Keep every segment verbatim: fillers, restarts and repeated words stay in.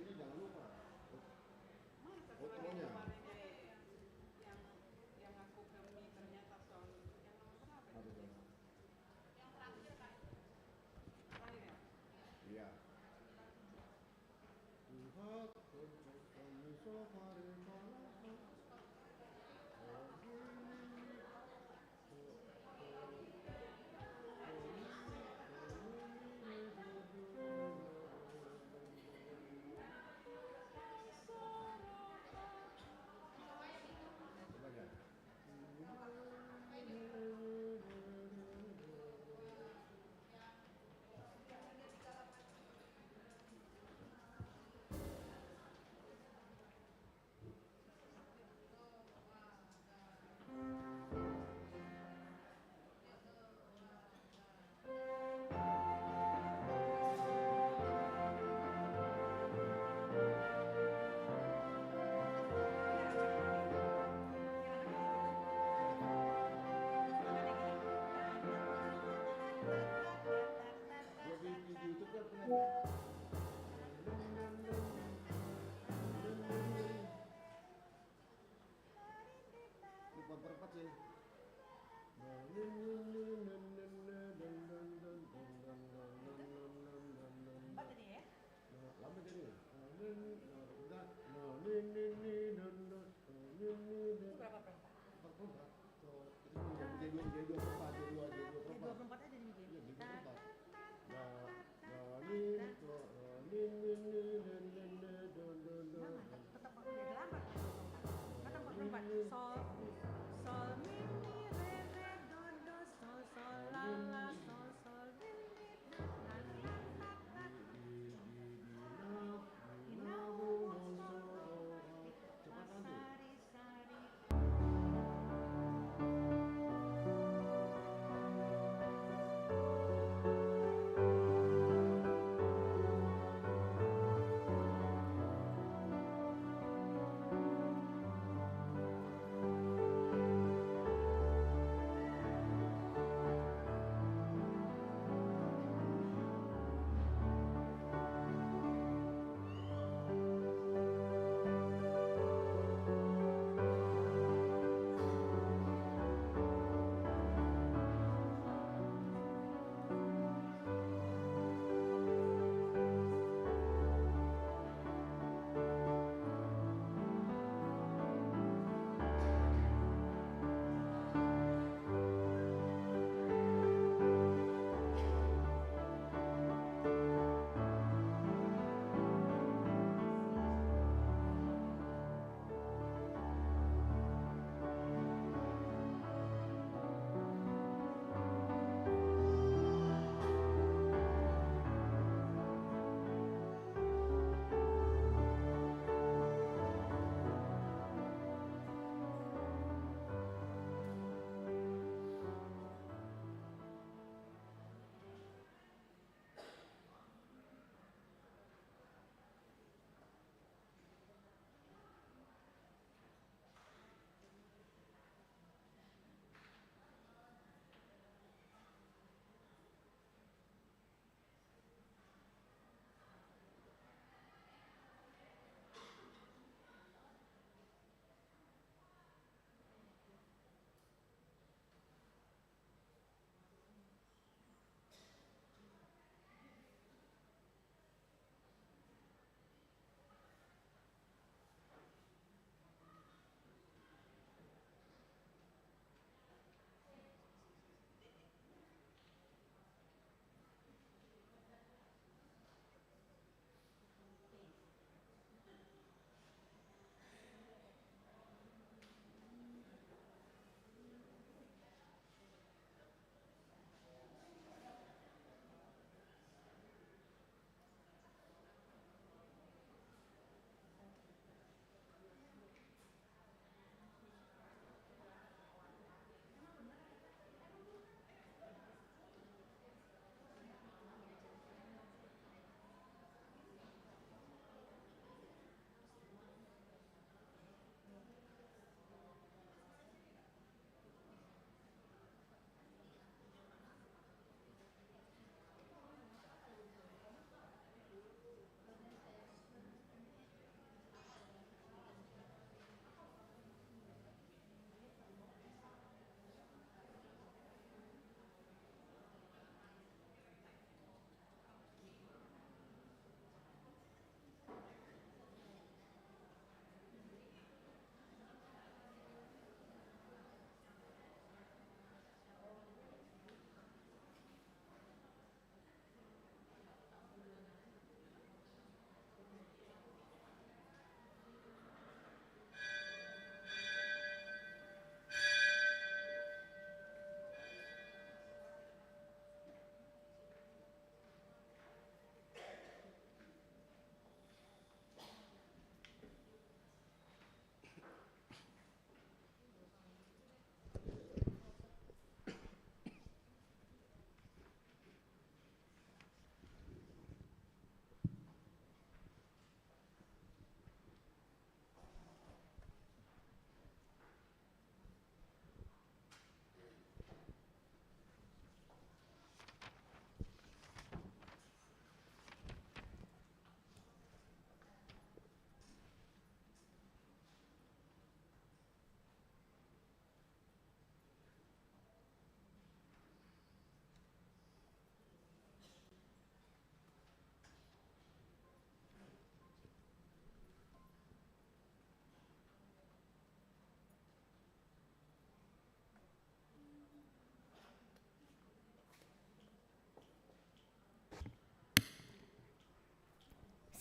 Jadi jangan lupa. Masa fotonya. Yang, yang aku kemi ternyata suami yang nomor berapa? Aduh, ya. Yang terakhir, Kak. Terakhir, ya? Iya. Tuhan, kami sofari malam. Lupa berempat sih. Empat tadi ya? Nah, lama jadi. Nah, udah. Nah, ini, ini, dan, dan, nah, ini, ini, dan. Itu berapa perempat? Empat perempat. Jadi dua, jadi dua perempat, jadi dua, jadi dua perempat. Jadi dua perempat aja nih, Jim. Iya, jadi dua perempat. Nah, nah, ini, nah, ini, ini, dan, dan, dan, dan, dan, dan. Nah, tetap, tetap, ya, lambat. Tetap empat perempat. Sol, sol, mi, mi, re, re, do, do, sol, sol, la, la, sol, sol, mi, mi, do, la, la, la, la. Di, di, di, di, na, di, na, wo, wo, so, ro, ro. Cepat nanti.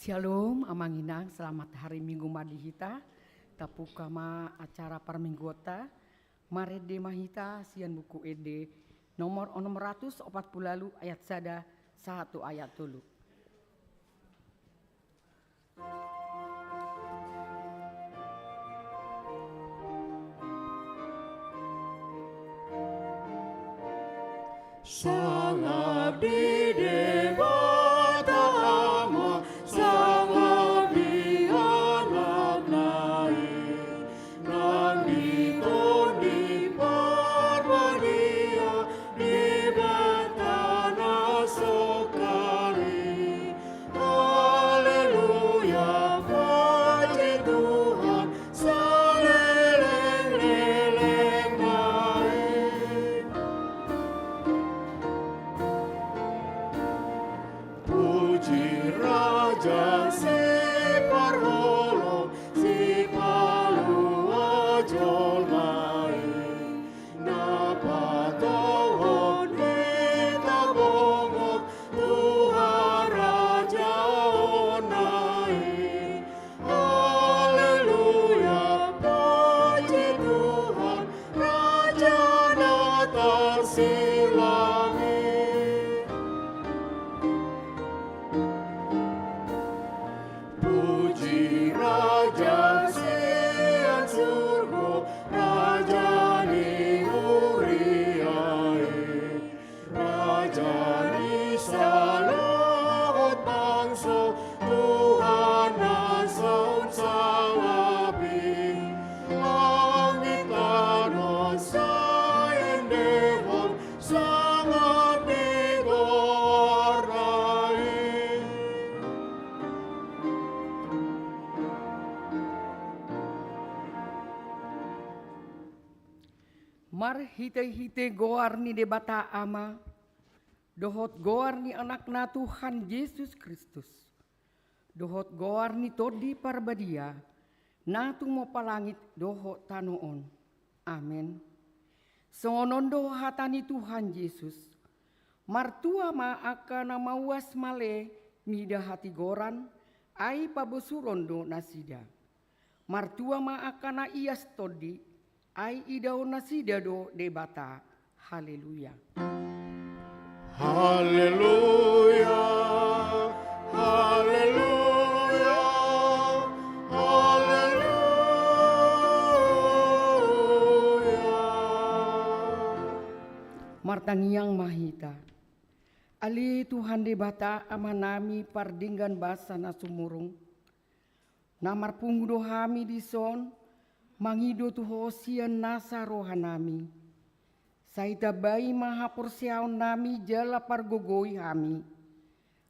Syalom, Amang Inang, selamat hari Minggu ma di hita. Tabuka ma acara parmingguonta. Marende ma hita sian Buku Ende nomor onom ratus opat pulu ualu, ayat sada sahat tu ayat tolu. Sangap di Debata Ama, sangap di Anakna i, nang di Tondi Parbadia, Debata na songkali. Haleluya, puji Tuhan, saleleng-lelengna i. Puji Raja Siparholong, Sipalua jolma i, na patohon hita bongot tu harajaonna i. Haleluya, puji Tuhan, Raja na tarsilang i. Puji Raja sian surgo, Raja ni huria i, Raja ni saluhut bangso, Tuhan na saut sangap i. Langit tano sai endehon sangap ni goarna i. Marhitehite goar ni Debata Ama, dohot goar ni Anakna Tuhan Jesus Kristus, dohot goar ni Tondi Parbadia, na tumompa langit dohot tano on. Amen. Songon on do hata ni Tuhan Jesus: Martua ma angka na mauas male mida hatigoran, ai pabosuron do nasida. Martua ma angka na ias tondi, ai idaon nasida do Debata. Haleluya. Haleluya, haleluya, haleluya. Martangiang ma hita. Ale Tuhan Debata Amanami pardenggan basa na sumurung, na marpungu do hami dison mangido tu Ho sian nasa rohanami. Sai tambai ma haporseaonnami jala pargogoi hami,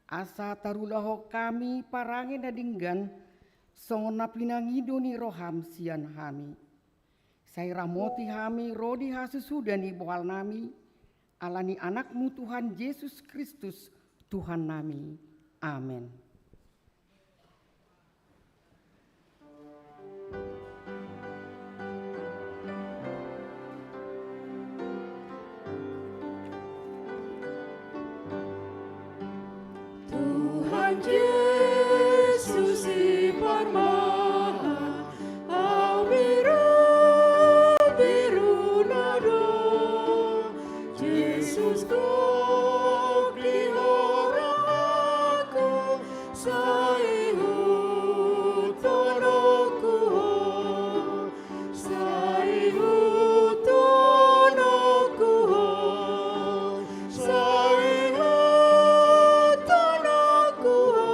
asa tarulahon hami parange na denggan songon na pinangido ni roham sian hami. Sai ramoti hami ro di hasusuda ni bohalnami, ala ni Anakmu Tuhan Jesus Kristus, Tuhannami. Amen. Tuhan Jesus i parmahan, au birubiru na do. Jesus gok di ho rohangku, sai ihuthononku ho. Sai ihuthononku ho, sai ihuthononku ho.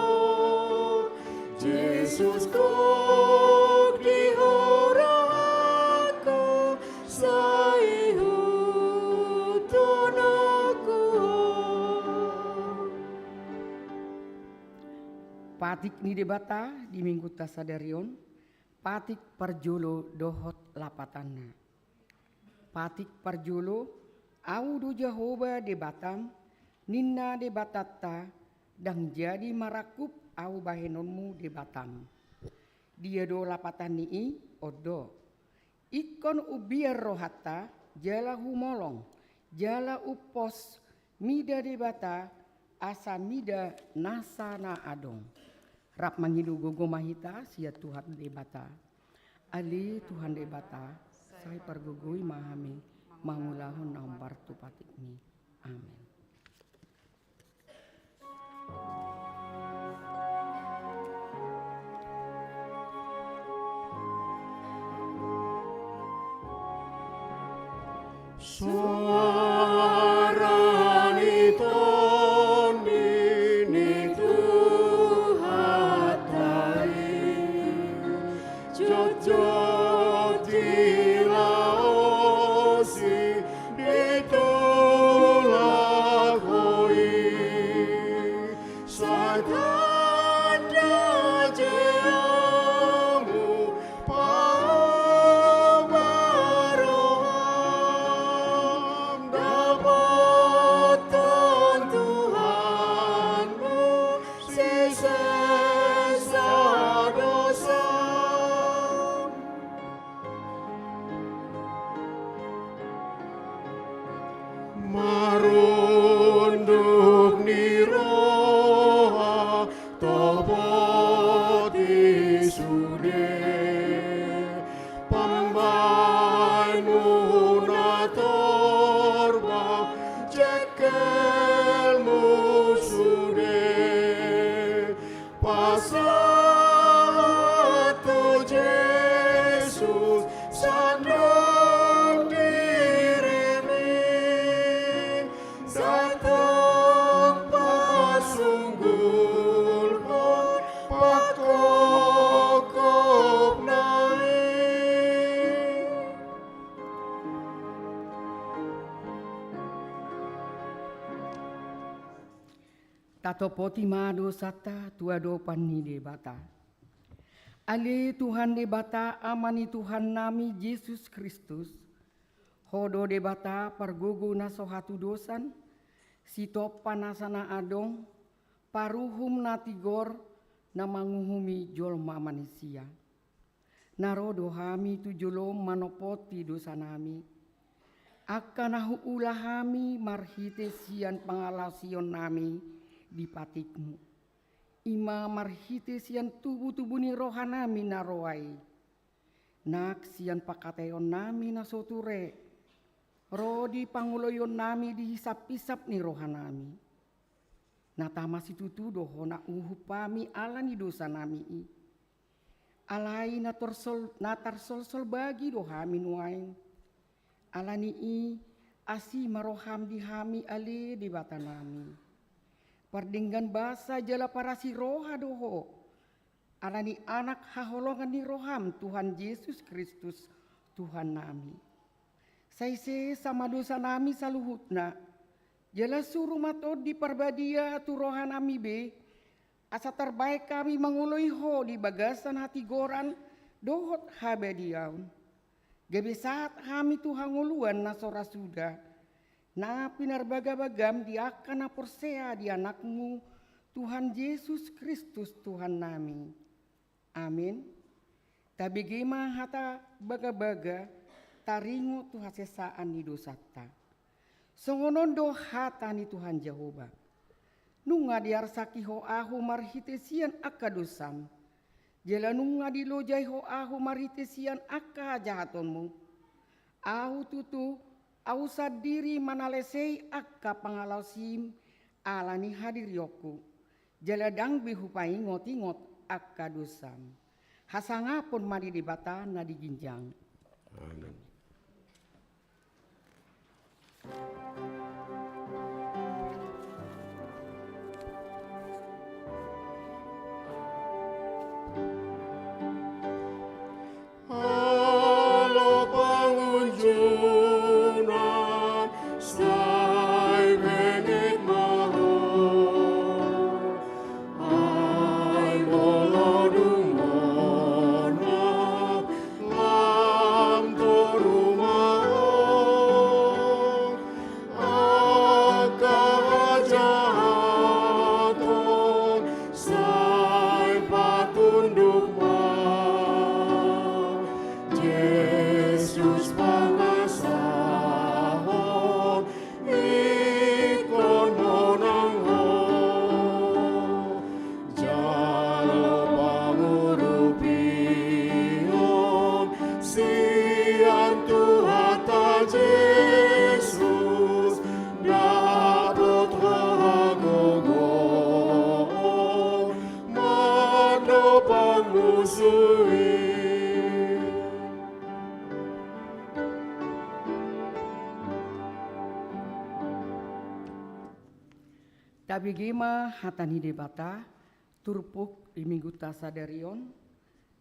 Jesus gok di ho rohangku, sai ihuthononku ho. Patik ni Debata di Minggunta sadari on, patik parjolo dohot lapatanna. Patik parjolo: Ahu do Jahowa Debatam, ninna Debatanta, ndang jadi marangkup Ahu bahenonmu Debatam. Dia do lapatan ni i? On do: Ingkon umbiar rohanta, jala humolong, jala umpos mida Debata, asa mida nasa na adong. Rap mangido gogo ma hita sian Tuhan Debata. Ale Tuhan Debata, sai pargogoi ma hami mangulahon na hombar tu patikMi. Amen. Suara ni Tondi ni Tuhanta i, jotjot dilaosi di tulak Ho i. Sai tanda jea hamu pahobar roham, dapothon Tuhan sisesa dosa. Marunduk ni roha topot i sude, pambahenmu na torba jengkelmu sude. Pasahat tu Jesus sandok dirimi, sai tung pasunggulhon pangkophopna i. Tatopoti ma dosanta tu adopan ni Debata. Ale Tuhan Debata, Ama ni Tuhannami Jesus Kristus, Ho do Debata pargogo na so hatudosan, Sitompa nasa na adong, Paruhum na tigor, na manguhumi jolma manisia. Na ro do hami tu jolom manopoti dosanami, angka na huula hami marhite sian pangalaosionnami di patikmu. I ma marhite sian tubutubu ni rohanami na roa i, nang sian pangkataionnami na so ture, ro di pangoloionnami di hisaphisap ni rohanami. Na tama situtu do Ho na uhum hami ala ni dosanami i. Alai na torsol-, na tarsolsol bagi do hami nuaeng. Ala ni i, asi ma roham di hami ale Debatanami. Pardenggan basa jala parasi roha do Ho, ala ni Anak haholongan ni roham Tuhan Jesus Kristus Tuhannami. Sai sesa ma dosanami saluhutna, jala suru ma Tondi Parbadia tu rohanami be, asa tarbaen hami mangoloi Ho di bagasan hatigoran dohot habadiaon. Gabe sahat hami tu hangoluan na so ra suda, na pinarbagabagam di angka na porsea di Anakmu, Tuhan Jesus Kristus Tuhannami. Amen. Tabege ma hata bagabaga, taringot tu hasesaan ni dosanta. Songon on do hata ni Tuhan Jahowa: Nunga diarsaki Ho ahu marhite sian angka dosam, jala nunga dilojai Ho ahu marhite sian angka hajahatonmu. Ahu tutu, ahu sandiri manalesei angka pangalaosim ala ni hadirionku, jala ndang be hupaingotingot angka dosam. Hasangapon ma di Debata na di ginjang. Amen. Olo pangunjunan, sai benget ma ho. Ai molo dung monop, lam toru ma ho. Tabege ma hata ni Debata, turpuk di mingguta sadari on,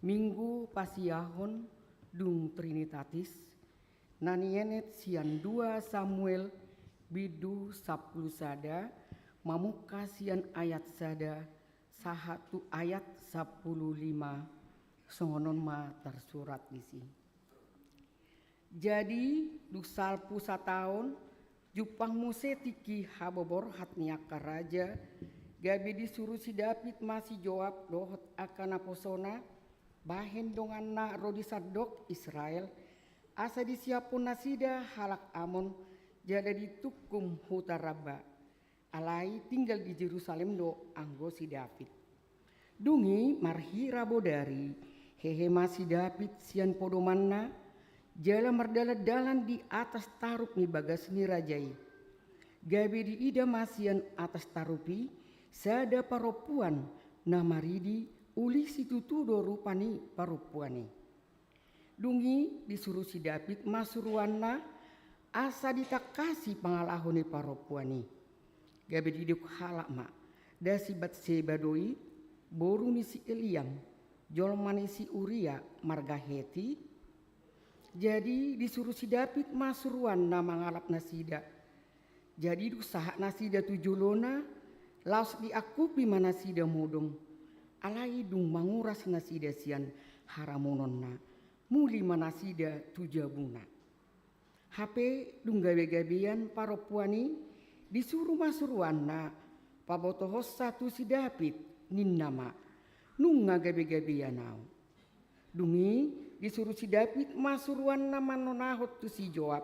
Minggu Pasiahon dung Trinitatis, na nienet sian dua Samuel bindu sampulu sada, mamungka sian ayat sada sahat tu ayat sampulu lima, songon on ma tarsurat disi. Jadi, dung salpu sataon, jumpang muse tingki haboborhat ni angka raja, gabe disuru si David ma si Joab dohot angka naposona, bahen donganna ro di sandok Israel, asa disiaphon nasida halak Amon, jala ditungkum huta Raba. Alai tinggal di Jerusalem do anggo si David. Dung i marhira bodari, hehe ma si David sian podomanna, jala mardalan-dalan di atas tarup ni bagas ni raja i. Gabe diida ma sian atas tarup i sada parompuan na maridi, uli situtu do rupa ni parompuan i. Dung i disuru si David ma suruanna, asa ditangkasi pangalaho ni parompuan i. Gabe didok halak ma, da si Batseba do i, boru ni si Eliam, jolma ni si Uria marga Heti? Jadi disuru si David ma suruanna mangalap nasida. Jadi dung sahat nasida tu jolona, laos diangkupi ma nasida modom. Alai dung manguras nasida sian haramunonna, muli ma nasida tu jabuna. Hape dung gabe-gabean parompuan i, disuru ma suruanna pabotohonsa tu si David, ninna ma, nunga gabe-gabean ahu. Dung i disuru si David ma suruanna manonahon tu si Joab,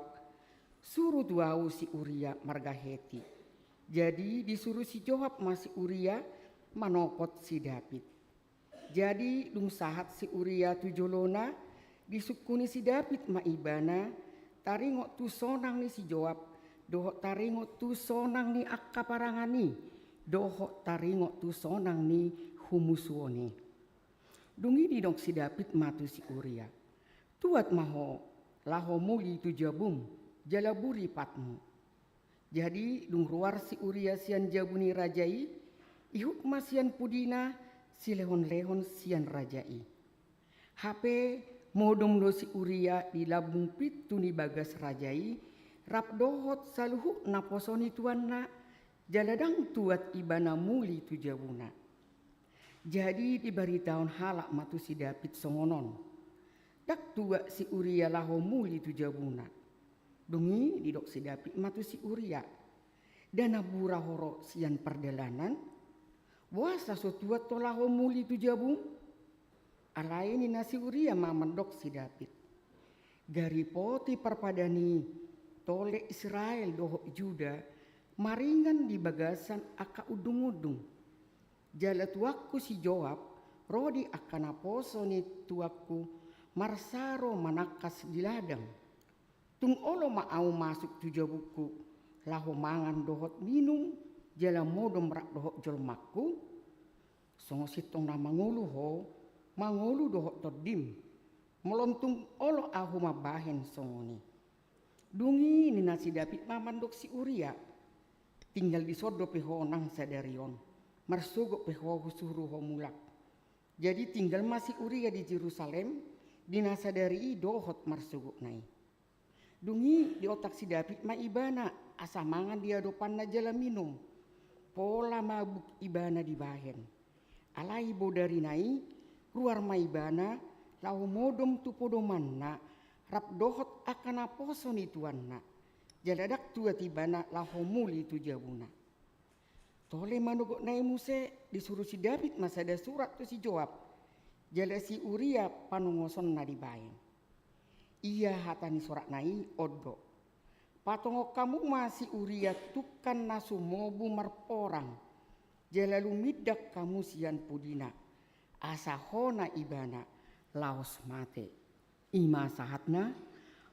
suru tu ahu si Uria marga Heti. Jadi disuru si Joab ma si Uria manopot si David. Jadi dung sahat si Uria tu jolona, disungkuni si David ma ibana, taringot tu sonang ni si Joab, dohot taringot tu sonang ni angka parangan i, dohot taringot tu sonang ni humusuon i. Dung i didok si David ma tu si Uria, tuat ma ho, laho muli tu jabum, jala buri patmu. Jadi dung ruar si Uria sian jabu ni raja i, ihut ma sian pudina silehon-lehon sian raja i. Hape modom do si Uria di lambung pintu ni bagas raja i, rap dohot saluhut naposo ni tuanna, jala ndang tuat ibana muli tu jabuna. Jadi dibaritahon halak ma tu si David songon on, ndang tuat si Uria laho muli tu jabuna. Dung i didok si David ma tu si Uria, da na bura ho ro sian pardalanan? Boasa so tuat ho laho muli tu jabum? Alai ninna si Uria ma mandok si David, gari poti parpadan i, tole Israel dohot Juda maringan di bagasan angka undung-undung. Jala tuanku si Joab ro di angka naposo ni tuanku marsaro manangkas di ladang. Tung olo ma ahu masuk tu jabungku, laho mangan dohot minum, jala modom rap dohot jolmangku? Songon sintong na mangolu ho, mangolu dohot tondim, molo tung olo ahu mambahen songon i. Dung i ninna si David ma mandok si Uria, tinggal dison dope ho nang sadari on, marsogot pe ho husuru ho mulak. Jadi tinggal ma si Uria di Jerusalem, di na sadari i dohot marsogotna i. Dung i diontak si David ma ibana, asa mangan di adopanna jala minum. Pola mabuk ibana dibahen. Alai bodarina i, ruar ma ibana, laho modom tu podomanna, rap dohot angka naposo ni tuanna. Jala ndang tuat ibana laho muli tu jabuna. Tole manogot na i muse, disuru si David ma sada surat tu si Joab, jala si Uria panongosonna dibahen. Ia hata ni suratna i on do, patongon hamu ma si Uria tungkan na sumobu marporang, jala lumindak hamu sian pudina, asa hona ibana laos mate. I ma sahatna.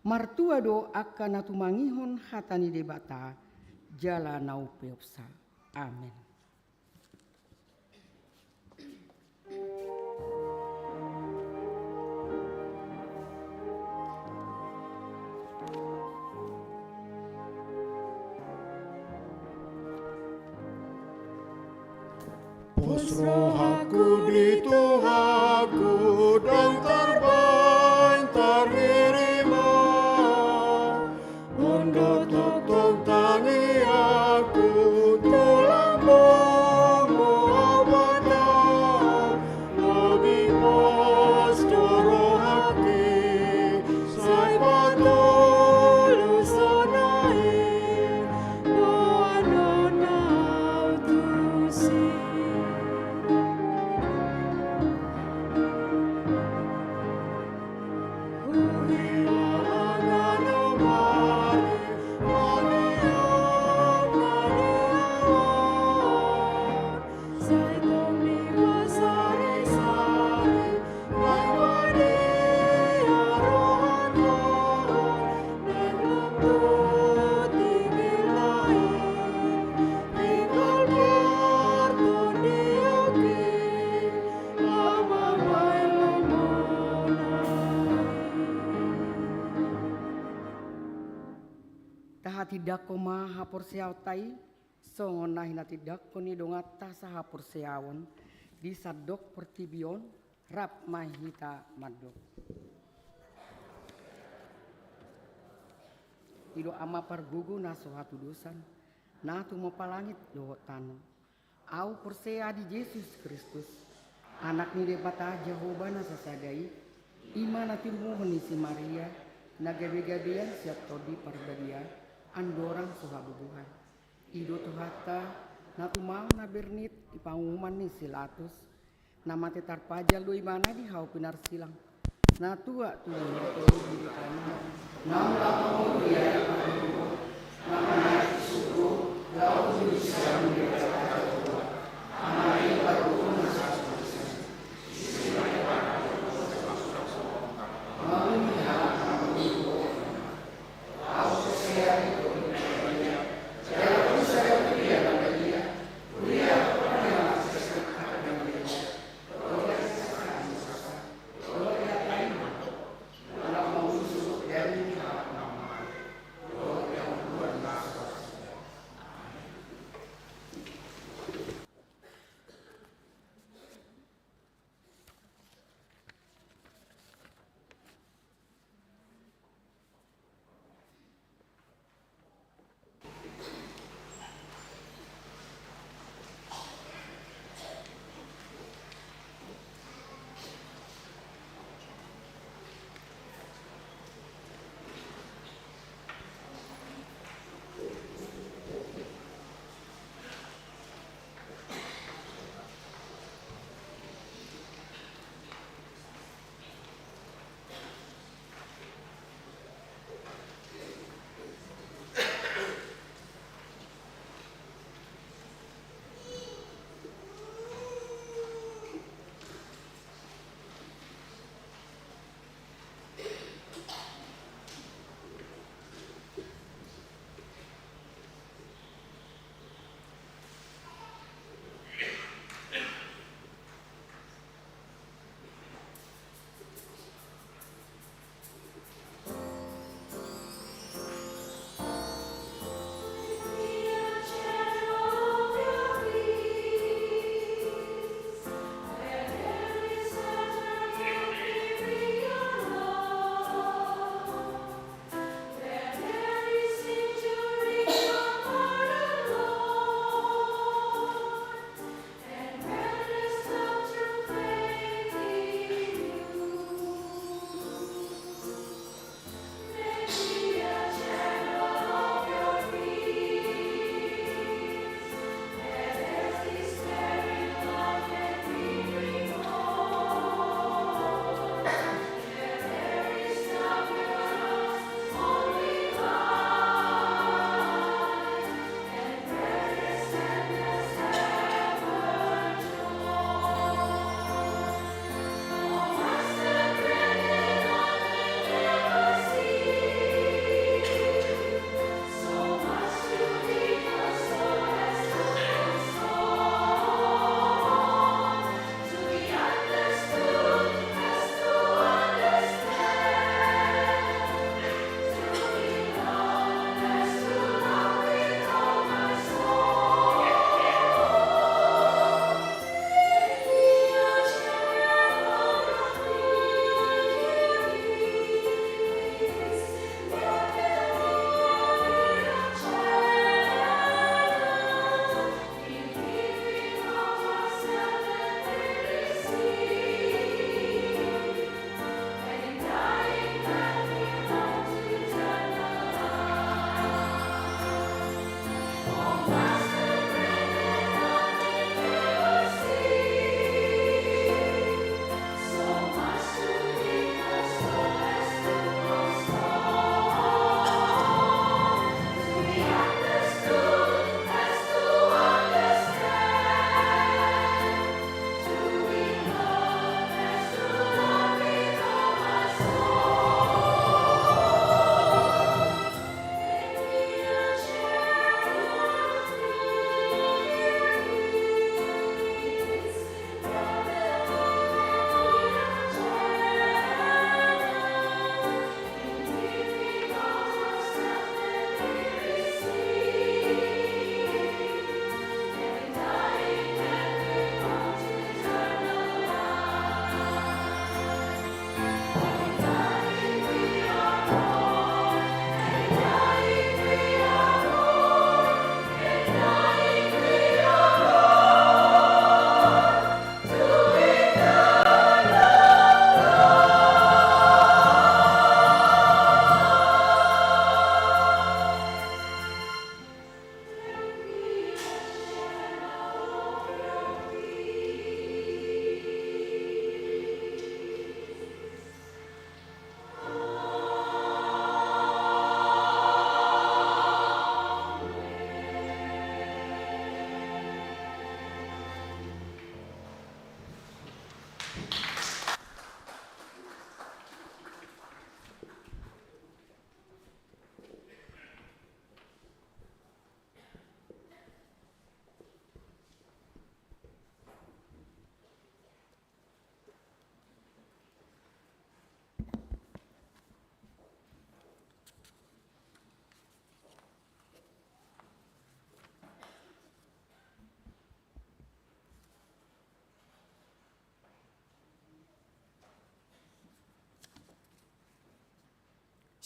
Martua do angka na tumangihon hata ni Debata jala na umpeopsa. Amen. Rohangku di Tuhanku, ndang tarbaen tarhirima. On do tongtong tangiangku, tu lambungmu Amanta. Lobi pos do rohangki, sai patoluson ahu, boanon ahu tusi. Tahatindangkon ma haporseaonta i, songon na hinatindangkon ni donganta sahaporseaon di sandok portibi on. Rap ma hita mandok. Didok Ama pargogo na so hatudosan, na tumompa langit dohot tano. Ahu porsea di Jesus Kristus, Anak ni Debata Jahowa na sasada i, i ma na tirumohon ni si Maria, na gabegabean sian Tondi Parbadia, andorang so habubuhan. I do Tuhanta, na tumau na bernit di panguhuman ni si Latus, na mate tarpajal do ibana di hau pinarsilang. Na tua tubu di tano.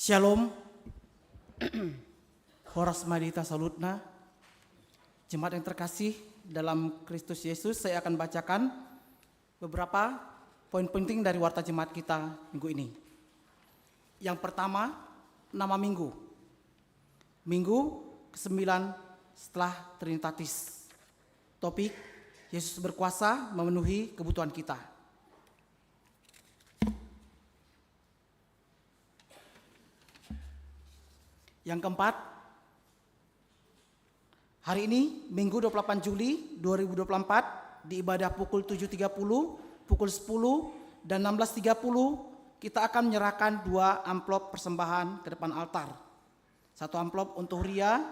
Shalom. Horas ma di hita saluhutna. Jemaat yang terkasih dalam Kristus Yesus, saya akan bacakan beberapa poin penting dari warta jemaat kita minggu ini. Yang pertama, nama minggu. Minggu kesembilan setelah Trinitatis. Topik, Yesus berkuasa memenuhi kebutuhan kita. Yang keempat, hari ini, Minggu dua puluh delapan Juli dua ribu dua puluh empat, di ibadah pukul tujuh tiga puluh, pukul sepuluh, dan enam belas tiga puluh, kita akan menyerahkan dua amplop persembahan ke depan altar. Satu amplop untuk huria,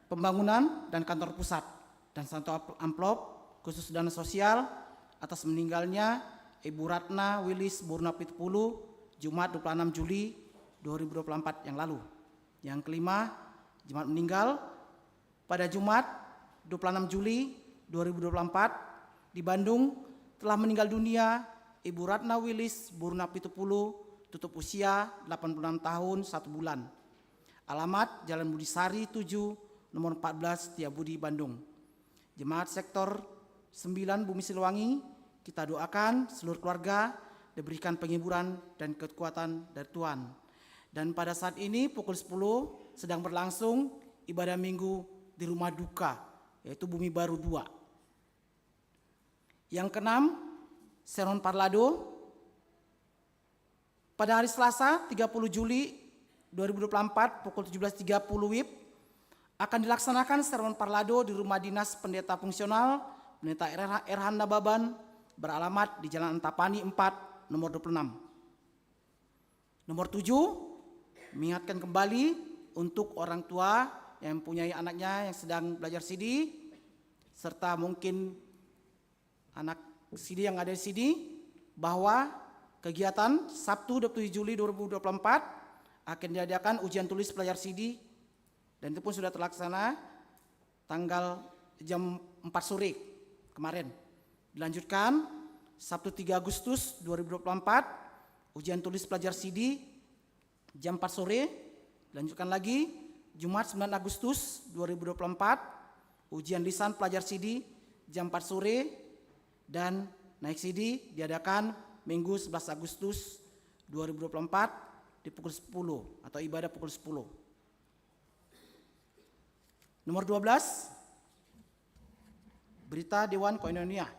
pembangunan, dan kantor pusat, dan satu amplop khusus dana sosial atas meninggalnya Ibu Ratna Wilis Boruna Pitupulu, Jumat dua puluh enam Juli dua ribu dua puluh empat yang lalu. Yang kelima, jemaat meninggal pada Jumat dua puluh enam Juli dua ribu dua puluh empat di Bandung, telah meninggal dunia Ibu Ratna Wilis Boruna Pitupulu, tutup usia delapan puluh enam tahun satu bulan. Alamat, Jalan Budi Sari tujuh, nomor empat belas, Setiabudi, Bandung. Jemaat Sektor sembilan Bumi Siliwangi, kita doakan seluruh keluarga diberikan penghiburan dan kekuatan dari Tuhan. Dan pada saat ini, pukul sepuluh, sedang berlangsung ibadah minggu di rumah duka, yaitu Bumi Baru dua. Yang keenam, sermon parlado. Pada hari Selasa, tiga puluh Juli dua ribu dua puluh empat, pukul tujuh belas tiga puluh WIB, akan dilaksanakan sermon parlado di rumah dinas pendeta fungsional, Pendeta R H, R H Nababan, beralamat di Jalan Antapani empat, nomor dua puluh enam. Nomor tujuh, mengingatkan kembali untuk orang tua yang mempunyai anaknya yang sedang belajar sidi, serta mungkin anak sidi yang ada di sidi, bahwa kegiatan Sabtu dua puluh tujuh Juli dua ribu dua puluh empat akan diadakan ujian tulis pelajar sidi, dan itu pun sudah terlaksana tanggal jam empat sore kemarin. Dilanjutkan Sabtu tiga Agustus dua ribu dua puluh empat, ujian tulis pelajar sidi jam empat sore. Dilanjutkan lagi Jumat sembilan Agustus dua ribu dua puluh empat, ujian lisan pelajar sidi jam empat sore, dan naek sidi diadakan Minggu sebelas Agustus dua ribu dua puluh empat di pukul sepuluh atau ibadah pukul sepuluh. Nomor dua belas, berita Dewan Koinonia.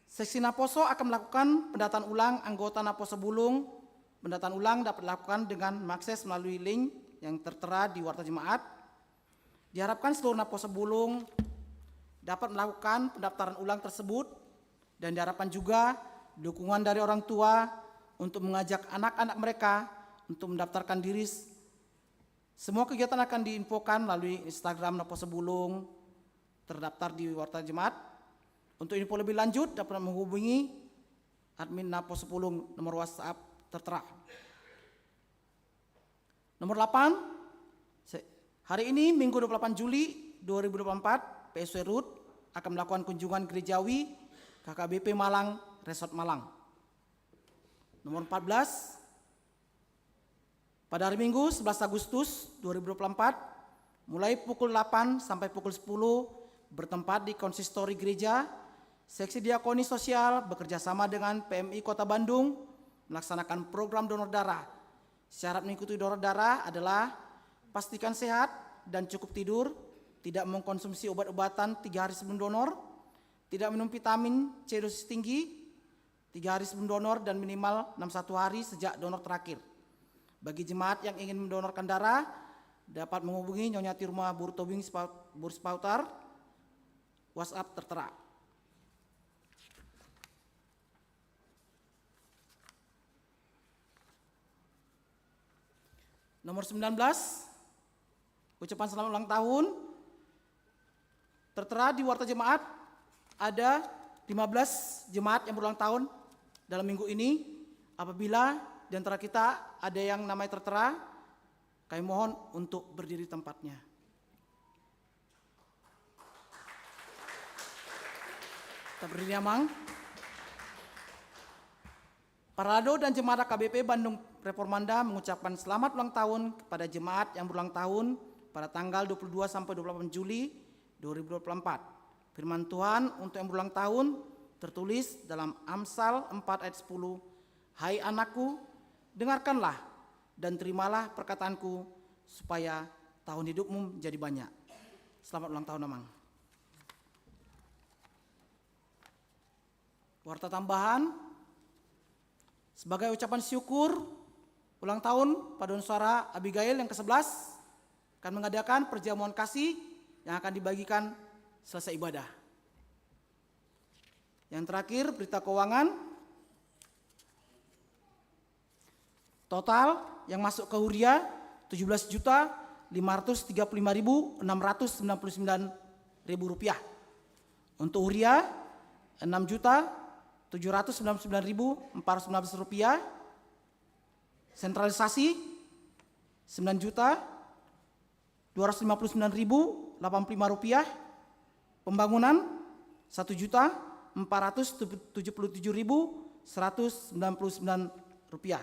Seksi naposo akan melakukan pendataan ulang anggota naposo bulung. Pendataan ulang dapat dilakukan dengan mengakses melalui link yang tertera di warta jemaat. Diharapkan seluruh naposo bulung dapat melakukan pendaftaran ulang tersebut, dan diharapkan juga dukungan dari orang tua untuk mengajak anak-anak mereka untuk mendaftarkan diri. Semua kegiatan akan diinfokan melalui Instagram naposo bulung terdaftar di warta jemaat. Untuk info lebih lanjut dapat menghubungi admin naposo bulung, nomor WhatsApp tertera. Nomor delapan, hari ini, Minggu dua puluh delapan Juli dua ribu dua puluh empat, P S W Rut akan melakukan kunjungan gerejawi ke H K B P Malang, Resort Malang. Nomor empat belas, pada hari Minggu, sebelas Agustus dua ribu dua puluh empat, mulai pukul delapan sampai pukul sepuluh, bertempat di konsistori gereja, Seksi Diakoni Sosial bekerja sama dengan P M I Kota Bandung melaksanakan program donor darah. Syarat mengikuti donor darah adalah pastikan sehat dan cukup tidur, tidak mengkonsumsi obat-obatan tiga hari sebelum donor, tidak minum vitamin C dosis tinggi tiga hari sebelum donor, dan minimal enam satu hari sejak donor terakhir. Bagi jemaat yang ingin mendonorkan darah, dapat menghubungi Nyonya Tirma Burtobing Spau-, Burspauther, WhatsApp tertera. Nomor sembilan belas, ucapan selamat ulang tahun. Tertera di warta jemaat, ada lima belas jemaat yang berulang tahun dalam minggu ini. Apabila di antara kita ada yang namanya tertera, kami mohon untuk berdiri tempatnya. Kita berdiri, Amang. Parado dan jemaat H K B P Bandung Reformanda mengucapkan selamat ulang tahun kepada jemaat yang berulang tahun pada tanggal dua puluh dua sampai dua puluh delapan Juli dua ribu dua puluh empat. Firman Tuhan untuk yang berulang tahun tertulis dalam Amsal empat ayat sepuluh, "Hai anakku, dengarkanlah dan terimalah perkataanku, supaya tahun hidupmu menjadi banyak." Selamat ulang tahun, Amang. Warta tambahan, sebagai ucapan syukur ulang tahun Paduan Suara Abigail yang kesebelas, akan mengadakan perjamuan kasih yang akan dibagikan selesai ibadah. Yang terakhir, berita keuangan. Total yang masuk ke huria, tujuh belas juta lima ratus tiga puluh lima ribu enam ratus sembilan puluh sembilan ribu rupiah. Untuk huria, enam juta tujuh ratus sembilan puluh sembilan ribu empat ratus sembilan belas rupiah. Sentralisasi, sembilan juta dua ratus lima puluh sembilan ribu delapan puluh lima rupiah. Pembangunan, satu juta empat ratus tujuh puluh tujuh ribu seratus sembilan puluh sembilan rupiah.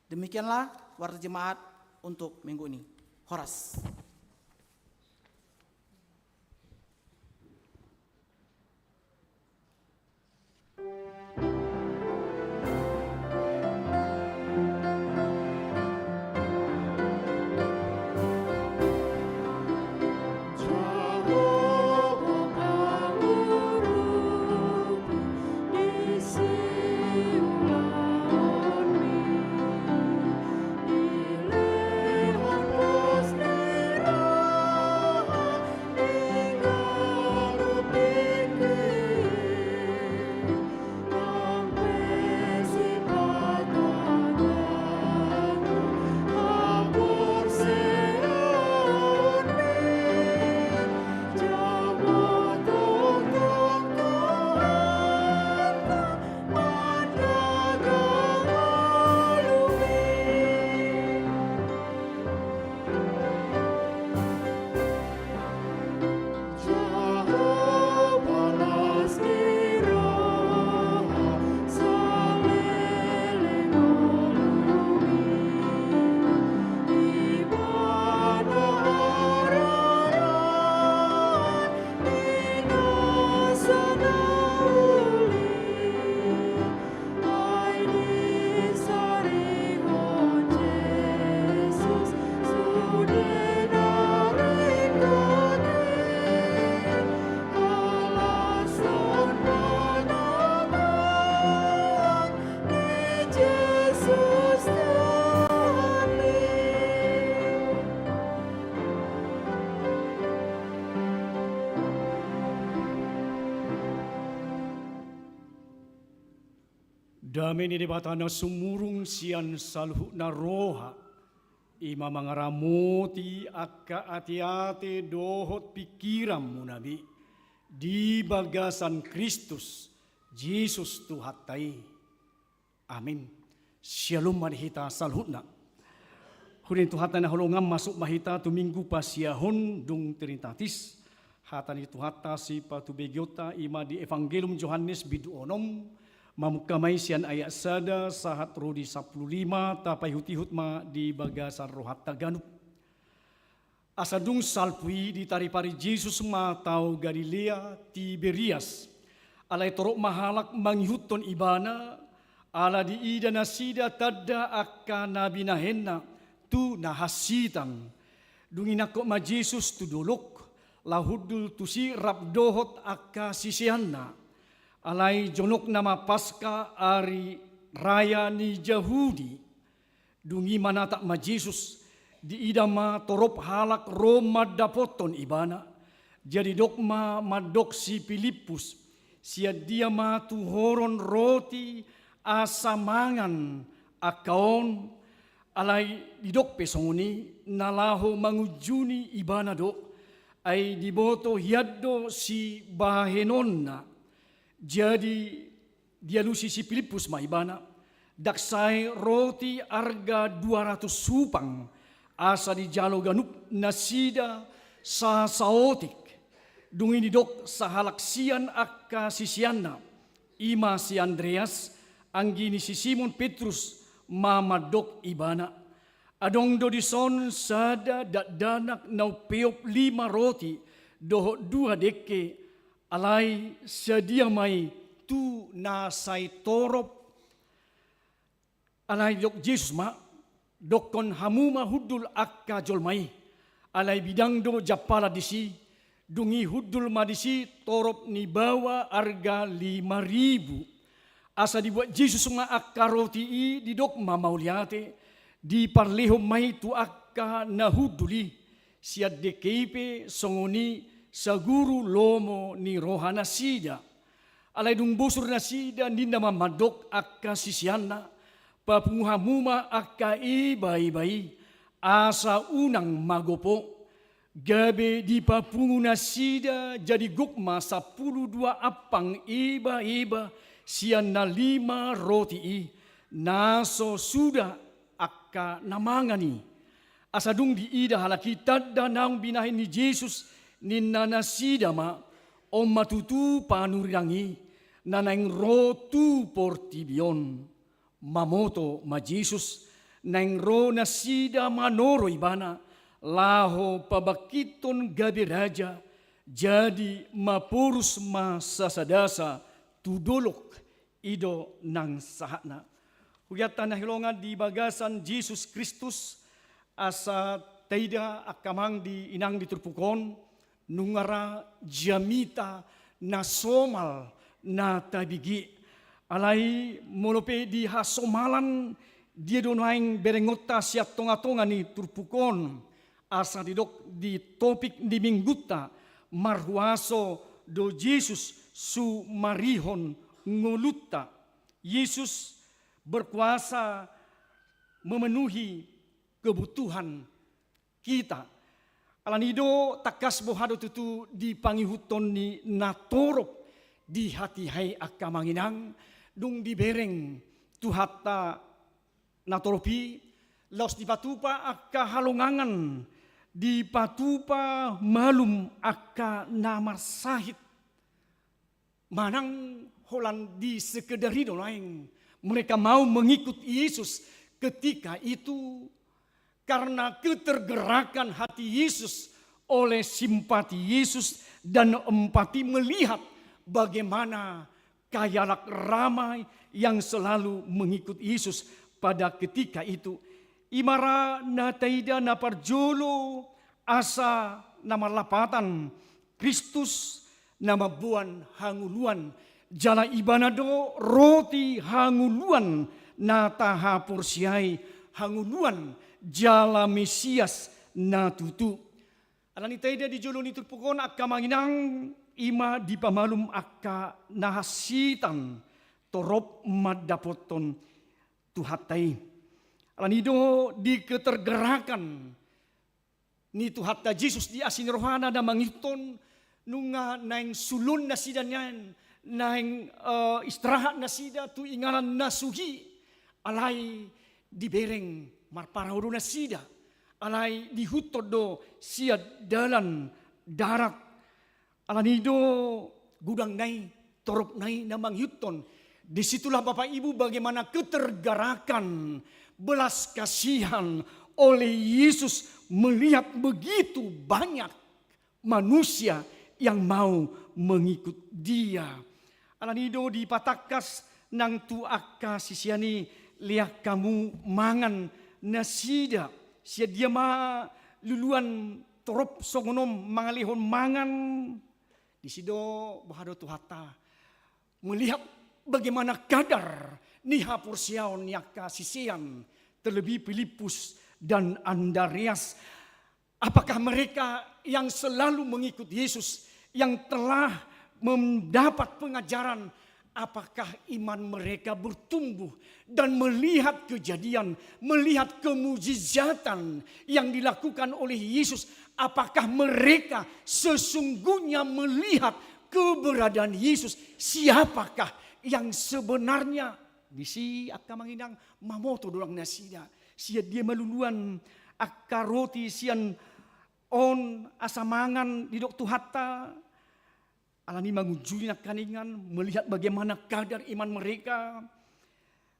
Demikianlah warta jemaat untuk minggu ini. Horas. Dame ni Debata na sumurung sian saluhutna roha, i ma mangaramoti angka ateate dohot pingkiranmuna be di bagasan Kristus Jesus Tuhanta i. Amin. Syalom ma di hita saluhutna. Huria ni Tuhanta na hinaholongan, masuk ma hita tu Minggu Pasiahon dung Trinitatis. Hata ni Tuhanta sipatubegeonta i ma di Evangelium Johannes bindu onom, mamungka ma i sian ayat sada sahat ro di sampulu lima, tapaihutihut ma di bagasan rohanta ganup. Asa dung salpu i ditaripari Jesus ma tao Galilea Tiberias. Alai torop ma halak mangihuthon Ibana, ala diida nasida tanda angka na binahenna tu na hansitan. Dung i nangkok ma Jesus tu dolok, laho hundul tusi rap dohot angka siseanna. Alai jonokna ma Paska, ari raya ni Jahudi. Dung i manatap ma Jesus, diida ma torop halak ro mandapothon Ibana. Jadi didok ma mandok si Pilippus, "Sian dia ma tuhoron roti asa mangan angka on?" Alai didok pe songon i, na laho mangunjuni Ibana do, ai diboto hian do sibahenonna. Jadi dialusi si Pilippus ma Ibana, "Ndang sae roti arga dua ratus hupang, asa dijalo ganup nasida sa-, saotik?" Dung i didok sahalak sian angka siseanna, i ma si Andreas, Anggi ni si Simon Petrus ma mandok ibana: Adong do dison sada dakdanak na umpeop lima roti dohot dua dengke, alai sadia ma i tu na sai torop? Alai didok Jesus ma: Dokkon hamu ma hundul angka jolma i. Alai bidang do jampalan disi, dung i hundul ma disi torop ni baoa arga lima ribu. Asa dibuat Jesus ma angka roti i, didok ma mauliate, diparlehon ma i tu angka na hundul i. Sian dengke i pe songon i saguru lomo ni rohanasida. Alai dung bosur nasida, ninna ma mandok angka siseanna: Papungu hamu ma angka iba-iba i, asa unang magopo. Gabe dipapungu nasida, jadi gok ma sampulu dua ampang iba-iba sian na lima roti i, na so suda angka na mangan i. Asa dung diida halak i tanda naung binahen ni Jesus, ninna nasida ma: On ma tutu panurirang i, na naeng ro tu portibi on. Mamoto ma Jesus, naeng ro nasida manoro ibana, laho pabangkithon gabe raja, jadi maporus ma sasadasa tu dolok. I do nang sahatna. Huria na hinaholongan di bagasan Jesus Kristus, asa taida angka amang di inang di turpuk on, nunga ra jamita na somal na tabege. Alai molo pe di hasomalan, dia do naeng berengonta sian tonga-tonga ni turpuk on, asa didok di topik ni minggunta: Marhuaso do Jesus sumarihon ngolunta. Yesus berkuasa memenuhi kebutuhan kita. Alani i do tangkas boha do tutu dipangihuthon ni na torop di hatiha i angka amang inang, dung dibereng Tuhanta na torop i, laos dipatupa angka halongangan, dipatupa malum angka na marsahit. Manang holan di sekedar i do naeng mereka mau mengikut Yesus ketika itu, karena ketergerakkan hati Yesus oleh simpati Yesus dan empati melihat bagaimana khayalak ramai yang selalu mengikut Yesus pada ketika itu. I ma ra na taida na parjolo, asa na marlapatan Kristus na mamboan hangoluan, jala Ibana do roti hangoluan na tahaporseai, hangoluan jala Mesias na tutu. Alani i taida di jolo ni turpuk on angka amang inang, i ma dipamalum angka na hansitan torop mandapothon Tuhanta i. Alani i do di ketergerakan ni Tuhanta Jesus di asi ni rohana na mangihuthon, nunga naeng sulon nasida nian, naeng, eh, istirahat nasida tu inganan na suhi, alai dibereng marparau do nasida, alai diihuthon do sian dalan darat. Alani i do godang nai, torop nai na mangihuthon. Disitulah Bapak Ibu bagaimana ketergerakan belas kasihan oleh Yesus melihat begitu banyak manusia yang mau mengikut Dia. Alani i do dipatangkas nang tu angka sisean i: Lean hamu mangan. Nasida, sian dia ma luluan torop songon on mangalehon mangan? Disi do boha do Tuhanta melihat bagaimana kadar ni haporseaon ni angka sisean, terlebih Filipus dan Andreas. Apakah mereka yang selalu mengikut Yesus, yang telah mendapat pengajaran, apakah iman mereka bertumbuh dan melihat kejadian, melihat kemujizatan yang dilakukan oleh Yesus, apakah mereka sesungguhnya melihat keberadaan Yesus, siapakah yang sebenarnya? Disi angka amang inang, mamoto do nang nasida. Sian dia ma luluan angka roti sian on asa mangan, didok Tuhanta? Alani i mangunjuni nangkiningan, melihat bagaimana kadar iman mereka.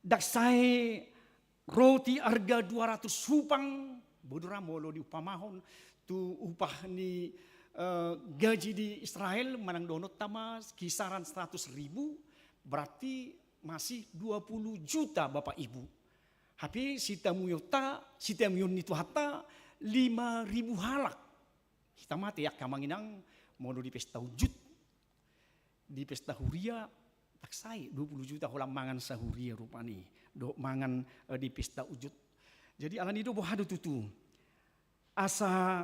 Ndang sae roti arga dua ratus hupang, bodo ra molo diumpamahon tu upah ni, eh, gaji di Israel manang dohononta ma kisaran seratus ribu, berarti masih dua puluh juta Bapak Ibu. Hape sitamuionta, sitamuion ni Tuhanta lima ribu halak. Hita ma ate angka amang inang, molo di pesta unjut, di pesta huria, ndang sae dua puluh juta holan mangan sahuria rupani dohot mangan, eh, di pesta unjut. Jadi alani do boha do tutu asa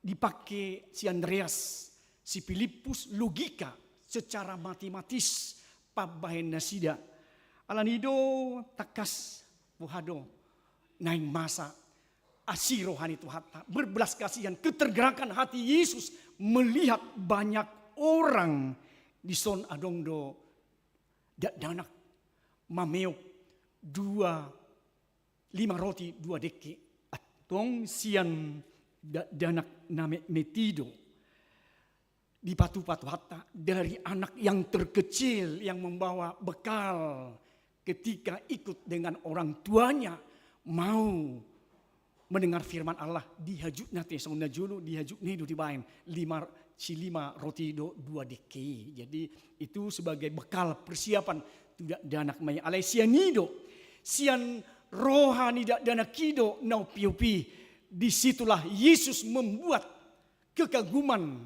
dipake si Andreas, si Pilippus logika secara matematis pambahen nasida. Alani do tangkas boha do naeng masa asi roha ni Tuhanta, berbelas kasihan, ketergerakkan hati Yesus melihat banyak orang. Dison adong do dakdanak mameop dua, lima roti dua dengke. Antong sian dakdanak na metmet i do dipatupa Tuhanta, dari anak yang terkecil yang membawa bekal ketika ikut dengan orang tuanya mau mendengar firman Allah, dihajutna ate, songon na jolo dihajutna i do dibaen lima, si lima roti dohot dua dengke i. Jadi itu sebagai bekal persiapan tu dakdanak ma i. Alai sian i do, sian roha ni dakdanak i do na umpiopi, disitulah Yesus membuat kekaguman,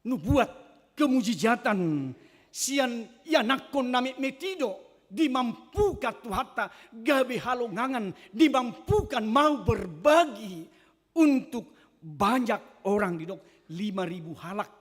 nubuat, kemujizatan, sian ianakhon na metmet i do dimampukan Tuhanta gabe halongangan, dimampukan mau berbagi untuk banyak orang, didok lima ribu halak.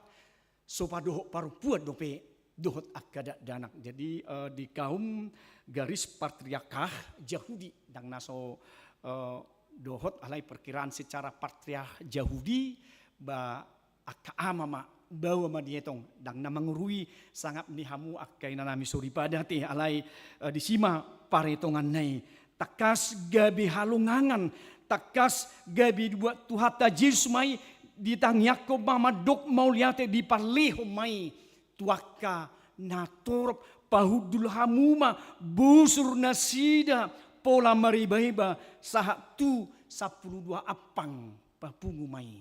So padohot parompuan dope dohot angka dakdanak. Jadi, eh, di kaum garis patriarkah Jahudi, ndang na so, eh, dohot, alai perkiraan secara patriarkah Jahudi, ba angka ama ma, baoa ma dietong, ndang na mangurui sangap ni hamu angka inanami soripada ate, alai, eh, disi ma paretonganna i. Tangkas gabe halongangan, tangkas gabe dibuat Tuhanta Jesus ma i, ditangiangkon ma mandok mauliate, dipalehon ma i tu angka natorop, pahundul hamu ma busur nasida pola mariba-iba sahat tu sampulu dua ampang papungu ma i.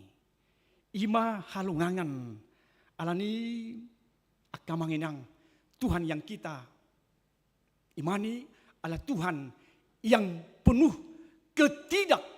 I ma halongangan. Alani angka amang inang, Tuhan yang kita imani adalah Tuhan yang penuh ketidak-,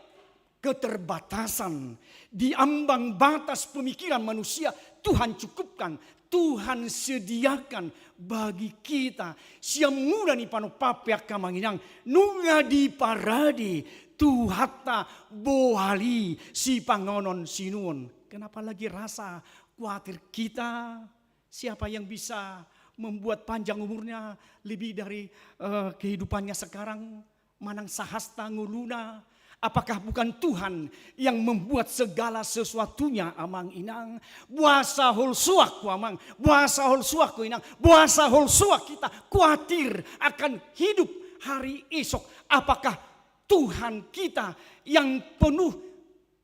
keterbatasan. Di ambang batas pemikiran manusia, Tuhan cukupkan, Tuhan sediakan bagi kita. Sian mula ni panompar pe angka amang inang, nunga diparade Tuhanta bohal i sipanganon sinuan. Kenapa lagi rasa khawatir kita? Siapa yang bisa membuat panjang umurnya lebih dari, eh, kehidupannya sekarang? Manang sahasta ngoluna? Apakah bukan Tuhan yang membuat segala sesuatunya, amang inang? Boasa holsoan ho amang, boasa holsoan ho inang, boasa holsoan kita khawatir akan hidup hari esok? Apakah Tuhan kita yang penuh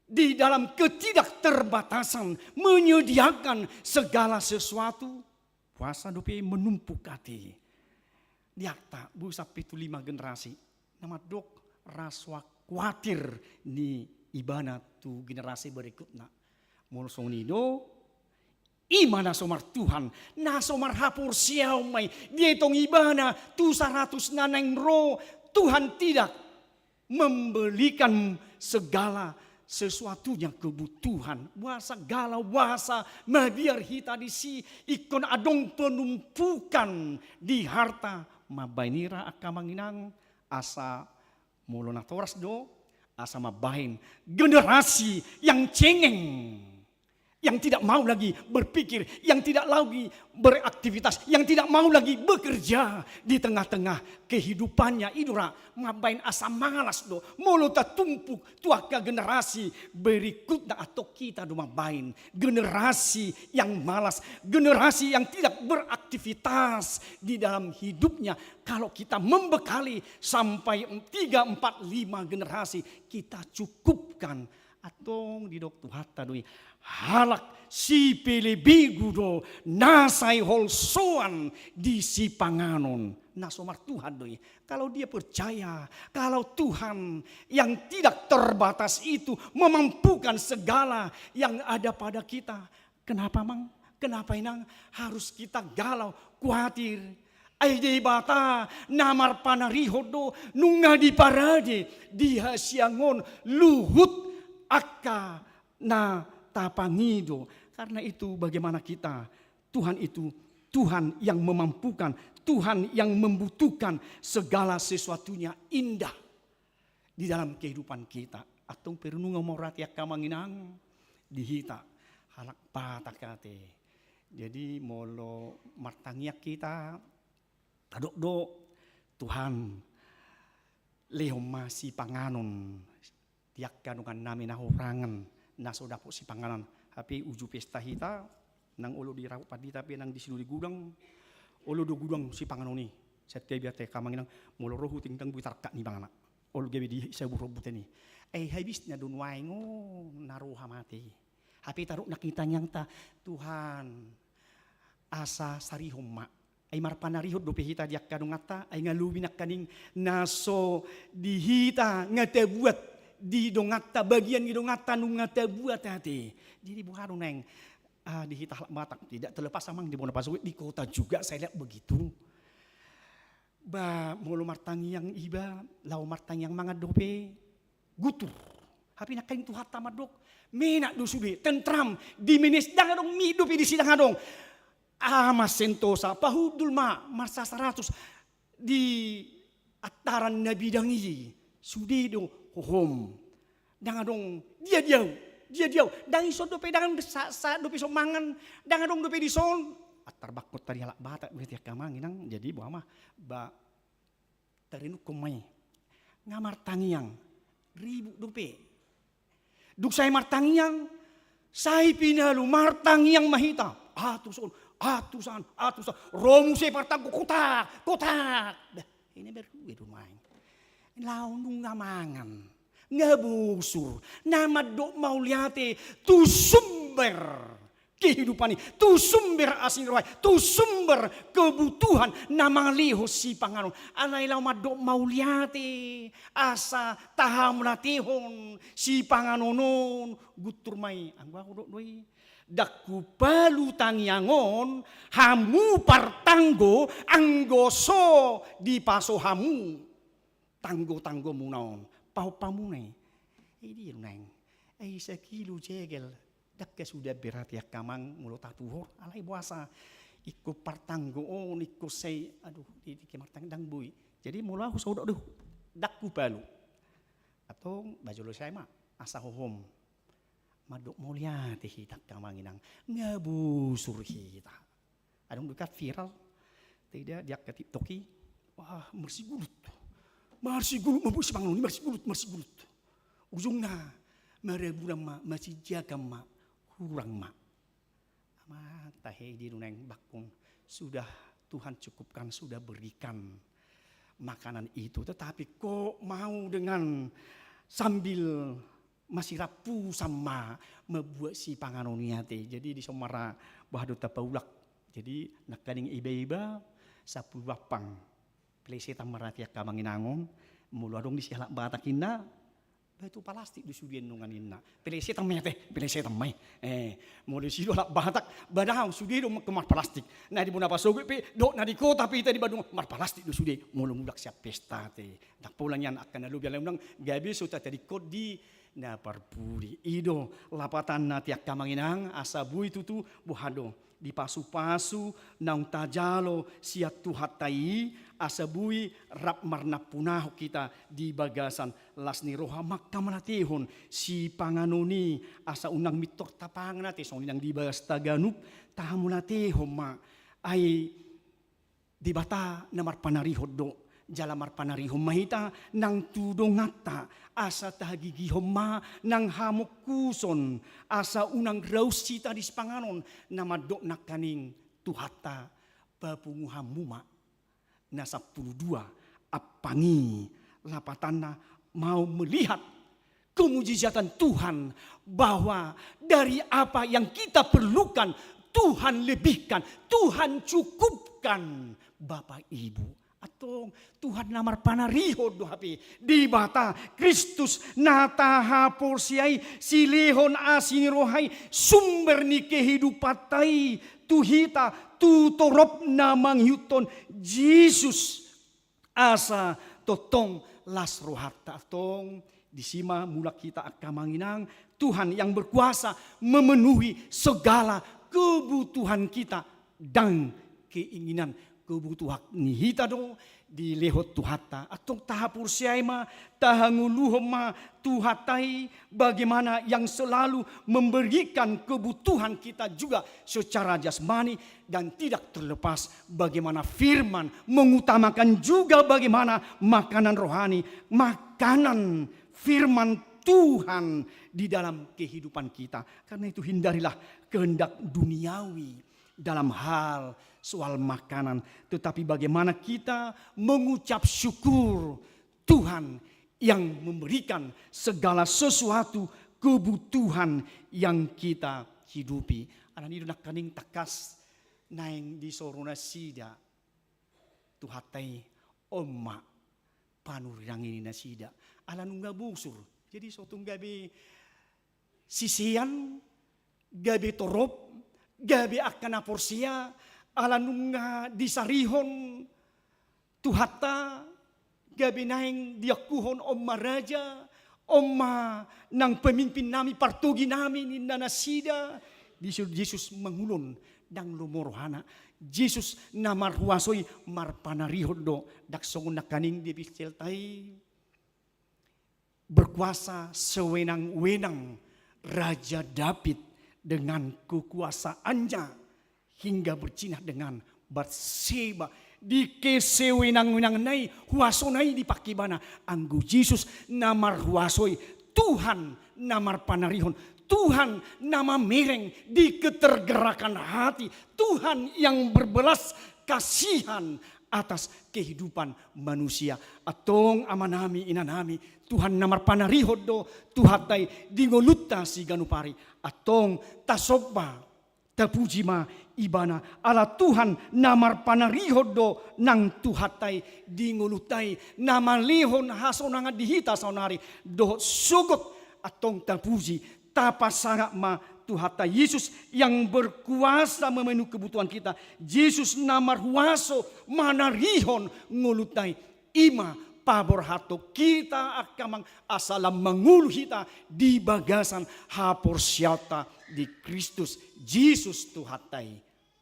di dalam ketidakterbatasan menyediakan segala sesuatu? Boasa dope menumpuk ate? Di angka, boi sampe tu lima generasi na mandok rasa khawatir ni ibana tu generasi berikutna. Molo songon i do, i ma na so martuhan, na so marhaporseaon ma i, dietong ibana tu saratus na naeng ro. Tuhan tidak membelikan segala sesuatunya kebutuhan. Boasa galau, boasa mabiar hita disi, ingkon adong penumpukan di harta? Mambahen i ra angka amang inang, asa molo natoras do, asa mambahen generasi yang cengeng, yang tidak mau lagi berpikir, yang tidak lagi beraktivitas, yang tidak mau lagi bekerja di tengah-tengah kehidupannya. I do ra mambahen asa malas do molo tatumpuk tu angka generasi berikutna, atau kita do mambahen generasi yang malas, generasi yang tidak beraktivitas di dalam hidupnya. Kalau kita membekali sampai tiga, empat, lima generasi, kita cukupkan. Antong didok Tuhanta do i, halak sipelebegu do na sai holsoan di sipanganon. na so martuhan do i. Kalau dia percaya, kalau Tuhan yang tidak terbatas itu memampukan segala yang ada pada kita, kenapa, Mang? Kenapa, Inang, harus kita galau, kuatir? Ai Debata na marpanarihon do, nunga diparade di hasiangan on luhut angka na tapangido. Karena itu, bagaimana kita? Tuhan itu Tuhan yang memampukan, Tuhan yang membutuhkan segala sesuatunya indah di dalam kehidupan kita. Antong perenungan ma rade, angka amang inang, di hita halak Batak ate. Jadi molo martangiang hita, tadok do, Tuhan, lehon ma sipanganon di angka dongannami na hurangan, na so dapot sipanganon. Hape uju pesta hita, nang olo di Rauh Pandita pe nang di Sidoli Gudang, olo do gudang sipanganon i. Satiap i ate, angka amang inang, molo ro huting, ndang boi tarangkat niba, Anak. Olo gabe disabuthon buta ni. Ai habisna do nuaeng on na roha mate. Hape tadok nangkin tangiangta, Tuhan, asa sarihon ma. Ai marpanarihon dope hita di angka donganta, ai nga lobi nangkaning na so di hita nga tabuat, di donganta, bagian ni donganta nunga tabuat ate. Jadi boha do naeng, ah, di hita halak Batak, tidak terlepas, Amang, di bona pasu, di kota juga saya lihat begitu. Ba molo martangiang iba, laho martangiang mangan dope, guntur. Hape nangkaning Tuhanta mandok, menak do sude, tentram, di menes, ndang adong mihit dope disi, ndang adong. Ama Sentosa, pahundul ma, marsasaratus di antaran na bidang i, sude do hohom. Ndang adong, dia diau, dia diau. Ndang dison dope, ndang sa, sa dope dison mangan, ndang adong dope dison. Antar bangkon tadi halak Batak berarti, angka amang inang, jadi boha ma, ba tarenukhon ma i. Nga martangiang, ribut dope. Dung sae martangiang, sai pinalu martangiang ma hita. Atus on, atus an, atus an. Ro muse partanggo, kotak, kotak. Bah, ini berdua do main. Laho nunga mangan, nga bosur, na mandok mauliate tu sumber kehidupan i, tu sumber asi ni roha i, tu sumber kebutuhan na mangalehon sipanganon. Alai laho mandok mauliate, asa tahamauliatehon sipanganon on, guntur ma i. Anggo ahu dok do i, ndang hupalu tangiang on, hamu partanggo, anggo so dipaso hamu tanggo-tanggomuna on, pahompamuna i. Ai dia do naeng, ai sakilo jegel, ndang suda berarti, angka amang, molo tatuhor, alai boasa ingkon partanggo on, ingkon sai, aduh, di, di, martangiang ndang boi. Jadi molo ahu so dok do, ndang hupalu. Antong ba jolo sae ma, asa hohom. Mandok mauliate hita, angka amang inang, nga bosur hita. Adong do kan viral, taida di angka TikTok i, wah, marsigulut. Marsigulut ma boi sipanganon i, marsigulut, marsigulut. Ujungna, maraburan ma, masinjakan ma, hurang ma. Amang, tahe dia do naeng bangkon, sudah Tuhan cukupkan, sudah berikan makanan itu, tetapi kok mau dengan sambil masirampusan ma mambuat sipanganon i ate. Jadi dison ma ra boha do tapaulak. Jadi nangkaning iba-iba sampulu ampang. Pelesetan ma ra ate, angka amang inang on, molo adong disi halak Batak inna, batu palastik do sude annon ninna. Pelesetan ma i ate, pelesetan ma i. Eh, molo disi do halak Batak, ba daong, sude do ma-, marpalastik. Na di bona pasogot pe dohot na di kota pe hita di Bandung, marpalastik do sude molo mulak sian pesta ate. Ndang pola nian, angka na lobi, alai unang gabe so tatadingkon di na parpudi. I do lapatanna ate, angka amang inang, asa boi tutu boha do dipasu-pasu naung tajalo sian Tuhanta i, asa boi rap marnampunahon hita di bagasan las ni roha manghamauliatehon sipanganon i, asa unang mintor tapangan ate, songon i nang di bagasta ganup, tahamauliatehon ma. Ai Debata na marpanarihon do, jala marpanarihon ma hita nang tu donganta, asa tahagigihon ma nang hamongkuson, asa unang raus hita di sipanganon, na mandok nangkaning Tuhanta, papunguanmu ma na sampulu dua ampang i, lapatanna mau melihat kemujizatan Tuhan, bahwa dari apa yang kita perlukan, Tuhan lebihkan, Tuhan cukupkan, Bapak Ibu. Antong, Tuhan na marpanarihon do hape, Debata, Kristus, na tahaporseai, silehon asi ni roha i, sumber ni kehidupanta i, tu hita, tu torop na mangihuthon Jesus. Asa tongtong las rohanta. Antong, disi ma mulak hita angka amang inang, Tuhan yang berkuasa memenuhi segala kebutuhan kita. Ndang keinginan, kebutuhan ni hita do dilehon Tuhanta. Antong tahaporseai ma, tahangoluhon ma Tuhanta i, bagaimana yang selalu memberikan kebutuhan kita juga secara jasmani, dan tidak terlepas bagaimana firman mengutamakan juga bagaimana makanan rohani, makanan firman Tuhan di dalam kehidupan kita. Karena itu, hindarilah kehendak duniawi dalam hal soal makanan, tetapi bagaimana kita mengucap syukur Tuhan yang memberikan segala sesuatu kebutuhan yang kita hidupi. Alani i do nangkaning tangkas naeng disoro nasida Tuhanta i, on ma panurirang ni nasida. Ala nunga bosur. Jadi so tung gabe sisean, gabe torop, gabe angka na porsea, ala nunga disarihon Tuhanta, gabe naeng diangkuhon on ma raja, on ma nang pemimpin nami, partogi nami ninna nasida. Di situ Jesus mangulon, ndang lomo rohana. Jesus na marhuaso i marpanarihon do, ndang songon nangkaning di epistelta i. Berkuasa sewenang-wenang Raja Daud dengan kekuasaannya hingga berzina dengan Batseba. Di kesewenang-wenangna i, huasona i dipake ibana. Anggo Jesus na marhuaso i, Tuhan na marpanarihon, Tuhan na mamereng di ketergerakan hati, Tuhan yang berbelas kasihan atas kehidupan manusia. Antong amanami, inanami, Tuhan na marpanarihon do Tuhanta i di ngolunta siganup ari. Antong tasomba, tapuji ma ibana, ala Tuhan na marpanarihon do nang Tuhanta i di ngolunta i, na malehon hasonangan di hita saonari dohot sogot. Antong tapuji, tapasangap ma Tuhanta. Jesus yang berkuasa memenuhi kebutuhan kita. Jesus na marhuaso manarihon ngolunta i. I ma paborhathon hita angka amang asa lam mangolu hita di bagasan haporseaonta di Kristus Jesus Tuhanta i.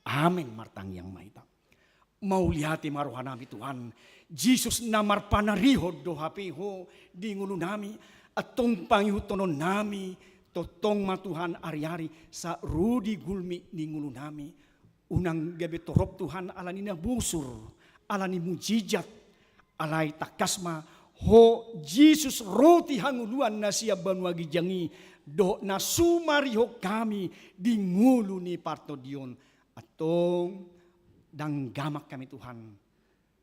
Amen. Martangiang ma hita. Mauliate ma rohanami Tuhan. Jesus na marpanarihon do hape Ho di ngolunami, antong pangihuthononnami tongtong ma Tuhan ari-ari sahat ro di gulmit ni ngolunami. Unang gabe torop Tuhan ala ni na bosur, ala ni mujizat, alai tangkas ma Ho Jesus roti hangoluan na sian banua ginjang i, dohot na sumarihon hami di ngolu ni partondion. Antong, ndang gamak hami Tuhan,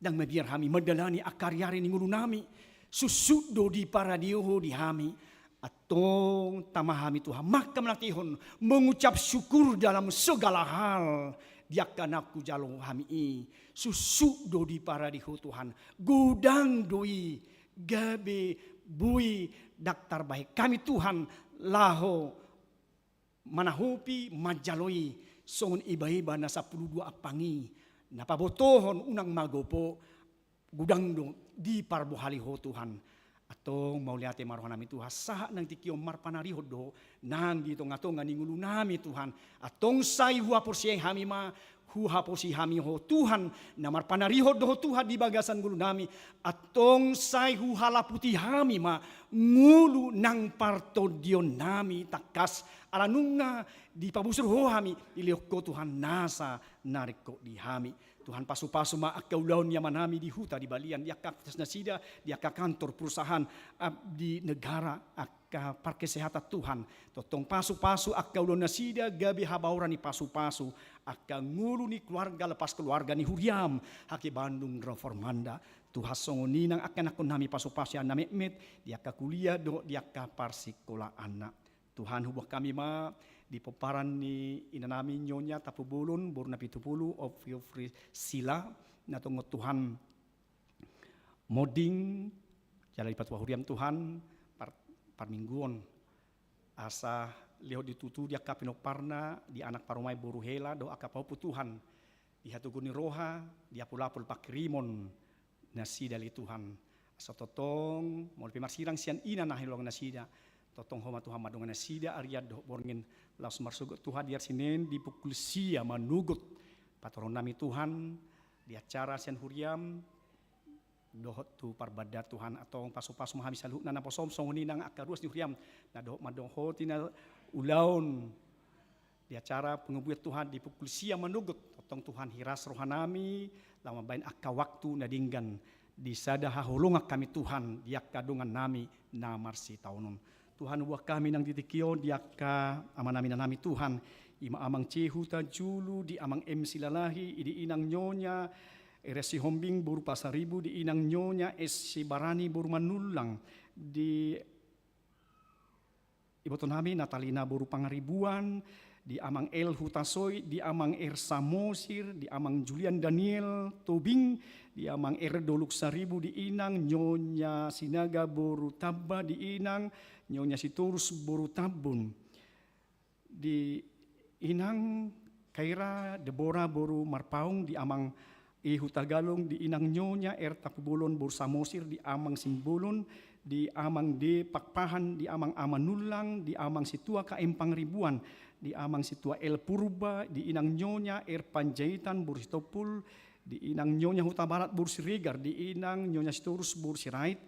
ndang mabiar hami mandalani angka ari-ari ni ngolunami, suksuk do diparadei Ho di hami. Antong tama hami Tuhan, mangkamatehon, mengucap syukur dalam segala hal di angka na hujalo hami i. Suksuk do diparadei Ho Tuhan, godang do i, gabe boi ndang tarbahen hami Tuhan laho manahopi manjalo i songon ibaiba na sampulu dua ampang i, na pabotohon unang magopo, godang do diparbohali Ho Tuhan. Antong mauliate ma rohanami Tuhan, sahat nang tingki on marpanarihon do Ho nang di tonga-tonga ni ngolunami Tuhan. Antong sai huhaporseai hami ma, huhaposi hami Ho Tuhan, na marpanarihon do Ho Tuhan di bagasan ngolunami. Antong sai huhalaputi hami ma ngolu nang partondionnami tangkas, ala nunga dipabusur Ho hami, dilehon Ho Tuhan nasa na ringkot di hami. Tuhan, pasu-pasu ma angka ulaon ni amanami di huta, di balian, di angka aktivitas nasida, di angka kantor, perusahaan, ah, di negara, angka parkesehatan Tuhan. Tongtong pasu-pasu angka ulaon nasida, gabe habaoran ni pasu-pasu angka ngolu ni keluarga, lepas keluarga ni huriaM HKBP Bandung Reformanda. Tuhan, songon i nang angka ianakkonnami, pasu-pasu ia na metmet di angka kuliah dohot di angka parsikolaanna. Tuhan, huboan hami ma di pomparan ni inanami Nyonya Tampubolon, boru na pitu pulu, Ovidio Frisila, na tongon Tuhan Monding, jala dipatupa huriaM Tuhan, par-, parmingguon. Asa lehon di tutu di angka pinomparna, di anak parumaen boru hela, dohot angka pahompu Tuhan. Di hatoguon ni roha, di apul-apul panghirimon nasida ale Tuhan. Asa tongtong, molo pe marsirang sian ina na hinaholongan nasida. Tongtong Ho ma Tuhan mandongani nasida, arian dohot borngin laos marsogot tu Ho di ari Senen, di pukul sia manogot. Patorang nami Tuhan, di acara sian huriaM, dohot tu parbandaan Tuhan, antong pasu-pasu ma hami saluhutna naposoM, songon i nang angka ruas ni huriaM, na dohot mandohoti na ulaon di acara pengobuan Tuhan di pukul sia manogot, tongtong Tuhan hiras roha nami, laho mambahen angka waktu na denggan, di sada haholongan hami Tuhan, di angka dongan nami na marsitaonon. Tuhan, huboan hami nang di tingki on di angka amanami, inanami Tuhan, i ma Amang C Hutajulu, di Amang M Silalahi, i di Inang Nyonya Eresi Hombing boru Pasaribu, di Inang Nyonya S Sibarani boru Manullang, di iboto nami Natalina boru Pangaribuan, di Amang L Hutasoit, di Amang R Samosir, di Amang Julian Daniel Tobing, di Amang R Doluk Saribu, di Inang Nyonya Sinaga boru Tamba, di Inang Nyonya Sitorus boru Tambun, di Inang Kaira Debora boru Marpaung, di Amang I Hutagalung, di Inang Nyonya R Tampubolon boru Samosir, di Amang Simbolon, di Amang D Pakpahan, di Amang A Manullang, di Amang Situa K M Pangaribuan, di Amang Situa L Purba, di Inang Nyonya R Panjaitan boru Sitompul, di Inang Nyonya Hutabarat boru Siregar, di Inang Nyonya Sitorus boru Sirait,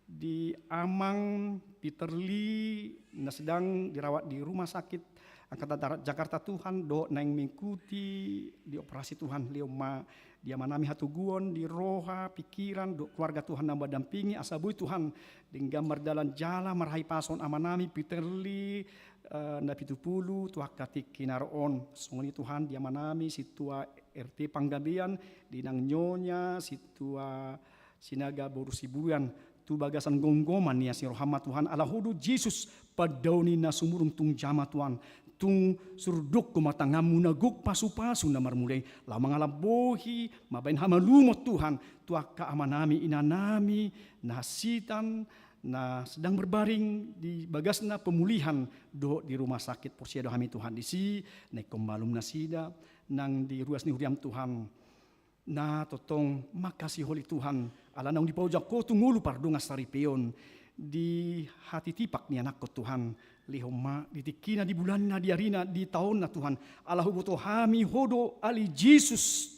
di Amang Peter Lee na sedang dirawat di Rumah Sakit Angkatan Darat Jakarta Tuhan, dohot naeng mengikuti di operasi Tuhan, lehon ma di amanami hatoguon, di roha, pikiran, dohot keluarga Tuhan na mandampingi, asa boi Tuhan, denggan mardalan jala marhahipason amanami Peter Lee, eh, na pitupulu, tu angka tingki na ro on. Songon i Tuhan, di amanami, Situa R T Panggabean, di Inang Nyonya, Situa Sinaga boru Sibuan, tu bagasan gomgoman ni asi ni rohaM ma Tuhan, ala Ho do Jesus, pandaoni na sumurung tung jama Tuhan, tung surduk ma tanganMu na gok pasu-pasu na marmula i, laho mangalambohi, mambahen hamalumon Tuhan, tu angka amanami, inanami, na hansitan, na sedang berbaring di bagasna pemulihan, dohot di rumah sakit, porsea do hami Tuhan disi, na ingkon malum nasida, nang di ruas ni huriaM Tuhan. Na tongtong mangkasiholi Tuhan, ala naung dipaojak Ho tu ngolu pardongansaripeon, di hatitipak ni anakkon Tuhan, lehon ma di tingkina, di bulanna, di arina, di taonna Tuhan, ala huboto hami Ho do ale Jesus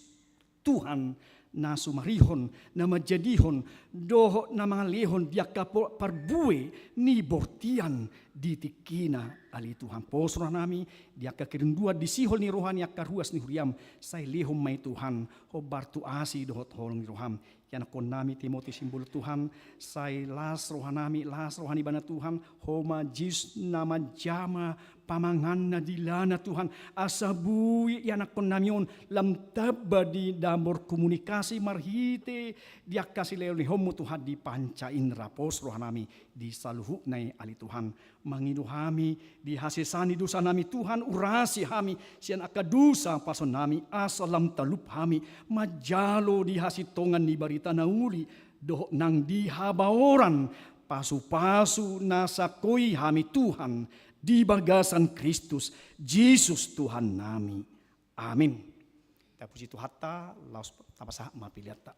Tuhan, na sumarihon, na manjadihon, dohot na mangalehon di angka po-, parbue ni bortian di tingkina ale Tuhan. Pos rohanami, di angka kerinduan, di sihol ni roha ni angka ruas ni huriaM, sai lehon ma i Tuhan, hombar tu asi dohot holong ni rohaM. Ianakkonnami Timothy Simbolon Tuhan, sai las rohanami, las roha ni ibana Tuhan, Ho ma Jesus na manjama pamanganna, dilana Tuhan, asa boi ianakkonnami on lam tamba di damor komunikasi marhite di angka silehonlehonMu Tuhan di panca indra. Pos rohanami di saluhutna i ale Tuhan. Mangido hami di hasesaan ni dosanami Tuhan, urasi hami sian angka dosa pasaonnami, asa lam talup hami manjalo di hasintongan ni barita na uli, dohot nang di habaoran pasupasu na sangkoi hami Tuhan di bagasan Kristus Jesus Tuhannami. Amin. Tapuji Tuhanta, laos tapasahat ma peleanta.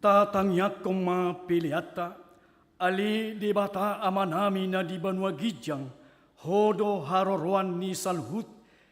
Tatangiangkon ma peleanta. Ale Debata Amanami na di banua ginjang, Ho do haroroan ni saluhut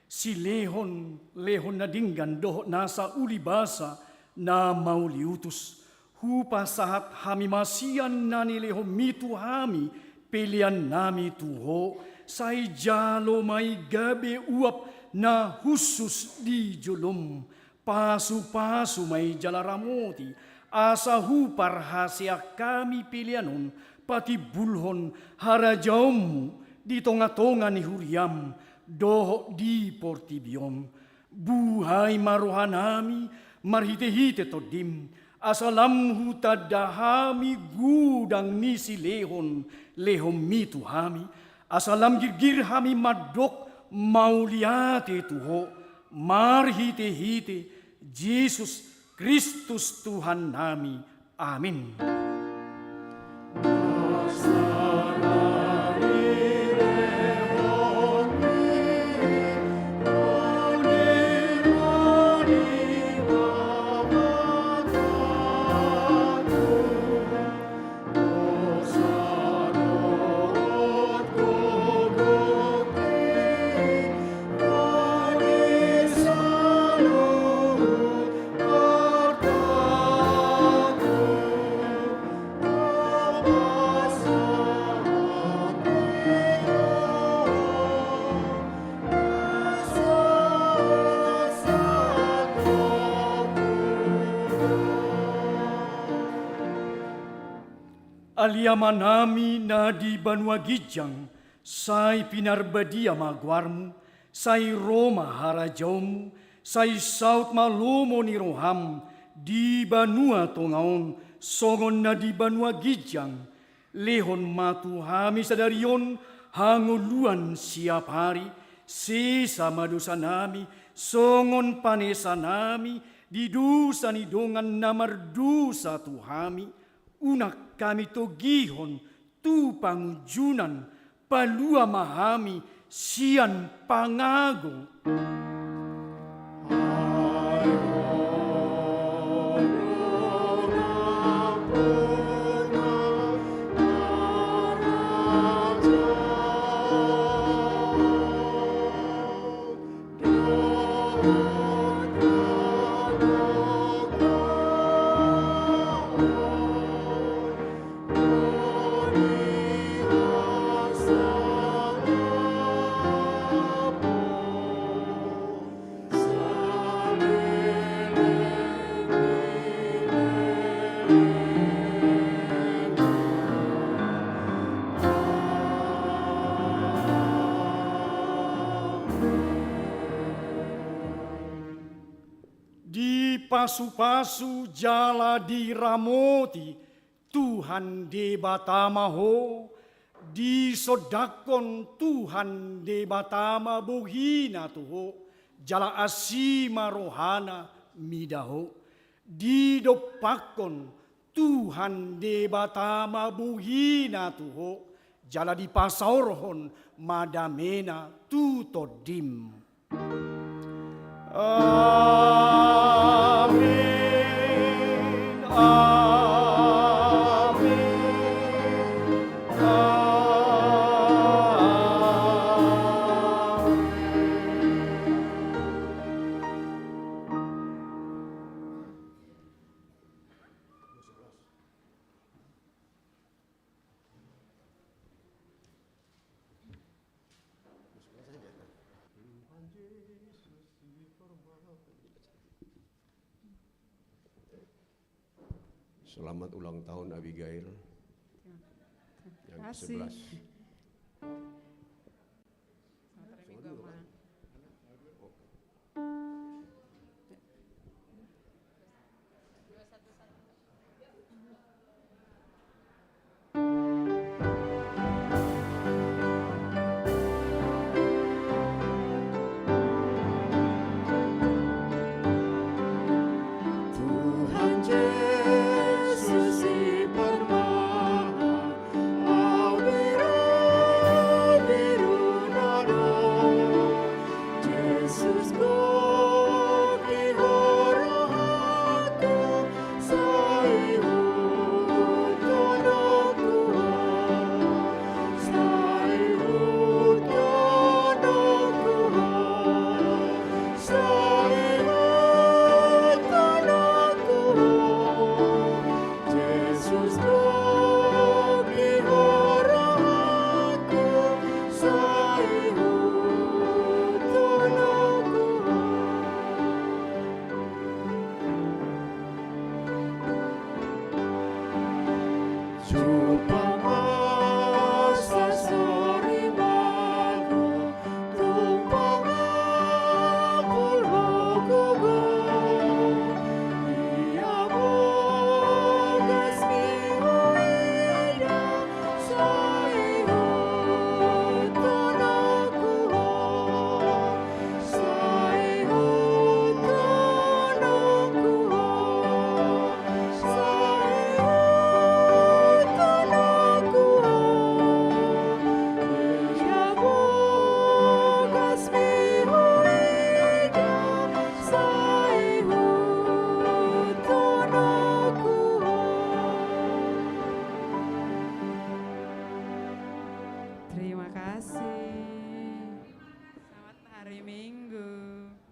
silehon, lehon na denggan dohot nasa ulibasa na mauliutus. Hupasahat hami ma sian na nilehonMi tu hami peleannami tu Ho, sai jalo ma i gabe uap na hushus di joloM. Pasupasu ma i jala ramoti, asa huparhaseang hami pelean on patimbulhon harajaonMu di tongatonga ni huriaM dohot di portibi on. Buhai ma rohanami marhitehite TondiM, asa lam hutanda hami godang ni silehon lehonMi tu hami, asa lam girgir hami mandok mauliate tu Ho, marhitehite Jesus Kristus Tuhannami. Amin. Ale Amanami na di banua ginjang, sai pinarbadia ma goarMu, sai ro ma harajaonMu, sai saut ma lomo ni rohaM di banua tonga on songon na di banua ginjang. Lehon ma tu hami sadari on hangoluan siapari, sesa ma dosanami songon panesanami di dosa ni dongan na mardosa tu hami. Unang hami togihon tu pangunjunan, palua ma hami sian pangago. Dipasupasu jala diramoti Tuhan Debata ma ho, disondangkon Tuhan Debata ma bohina tu ho, jala asi ma rohana mida ho. Didompakkon Tuhan Debata ma bohina tu ho, jala dipasaorhon ma damena tu tondim. Amin, amin, amin. Selamat ulang tahun, Abigail. Yang kesebelas. Minggu.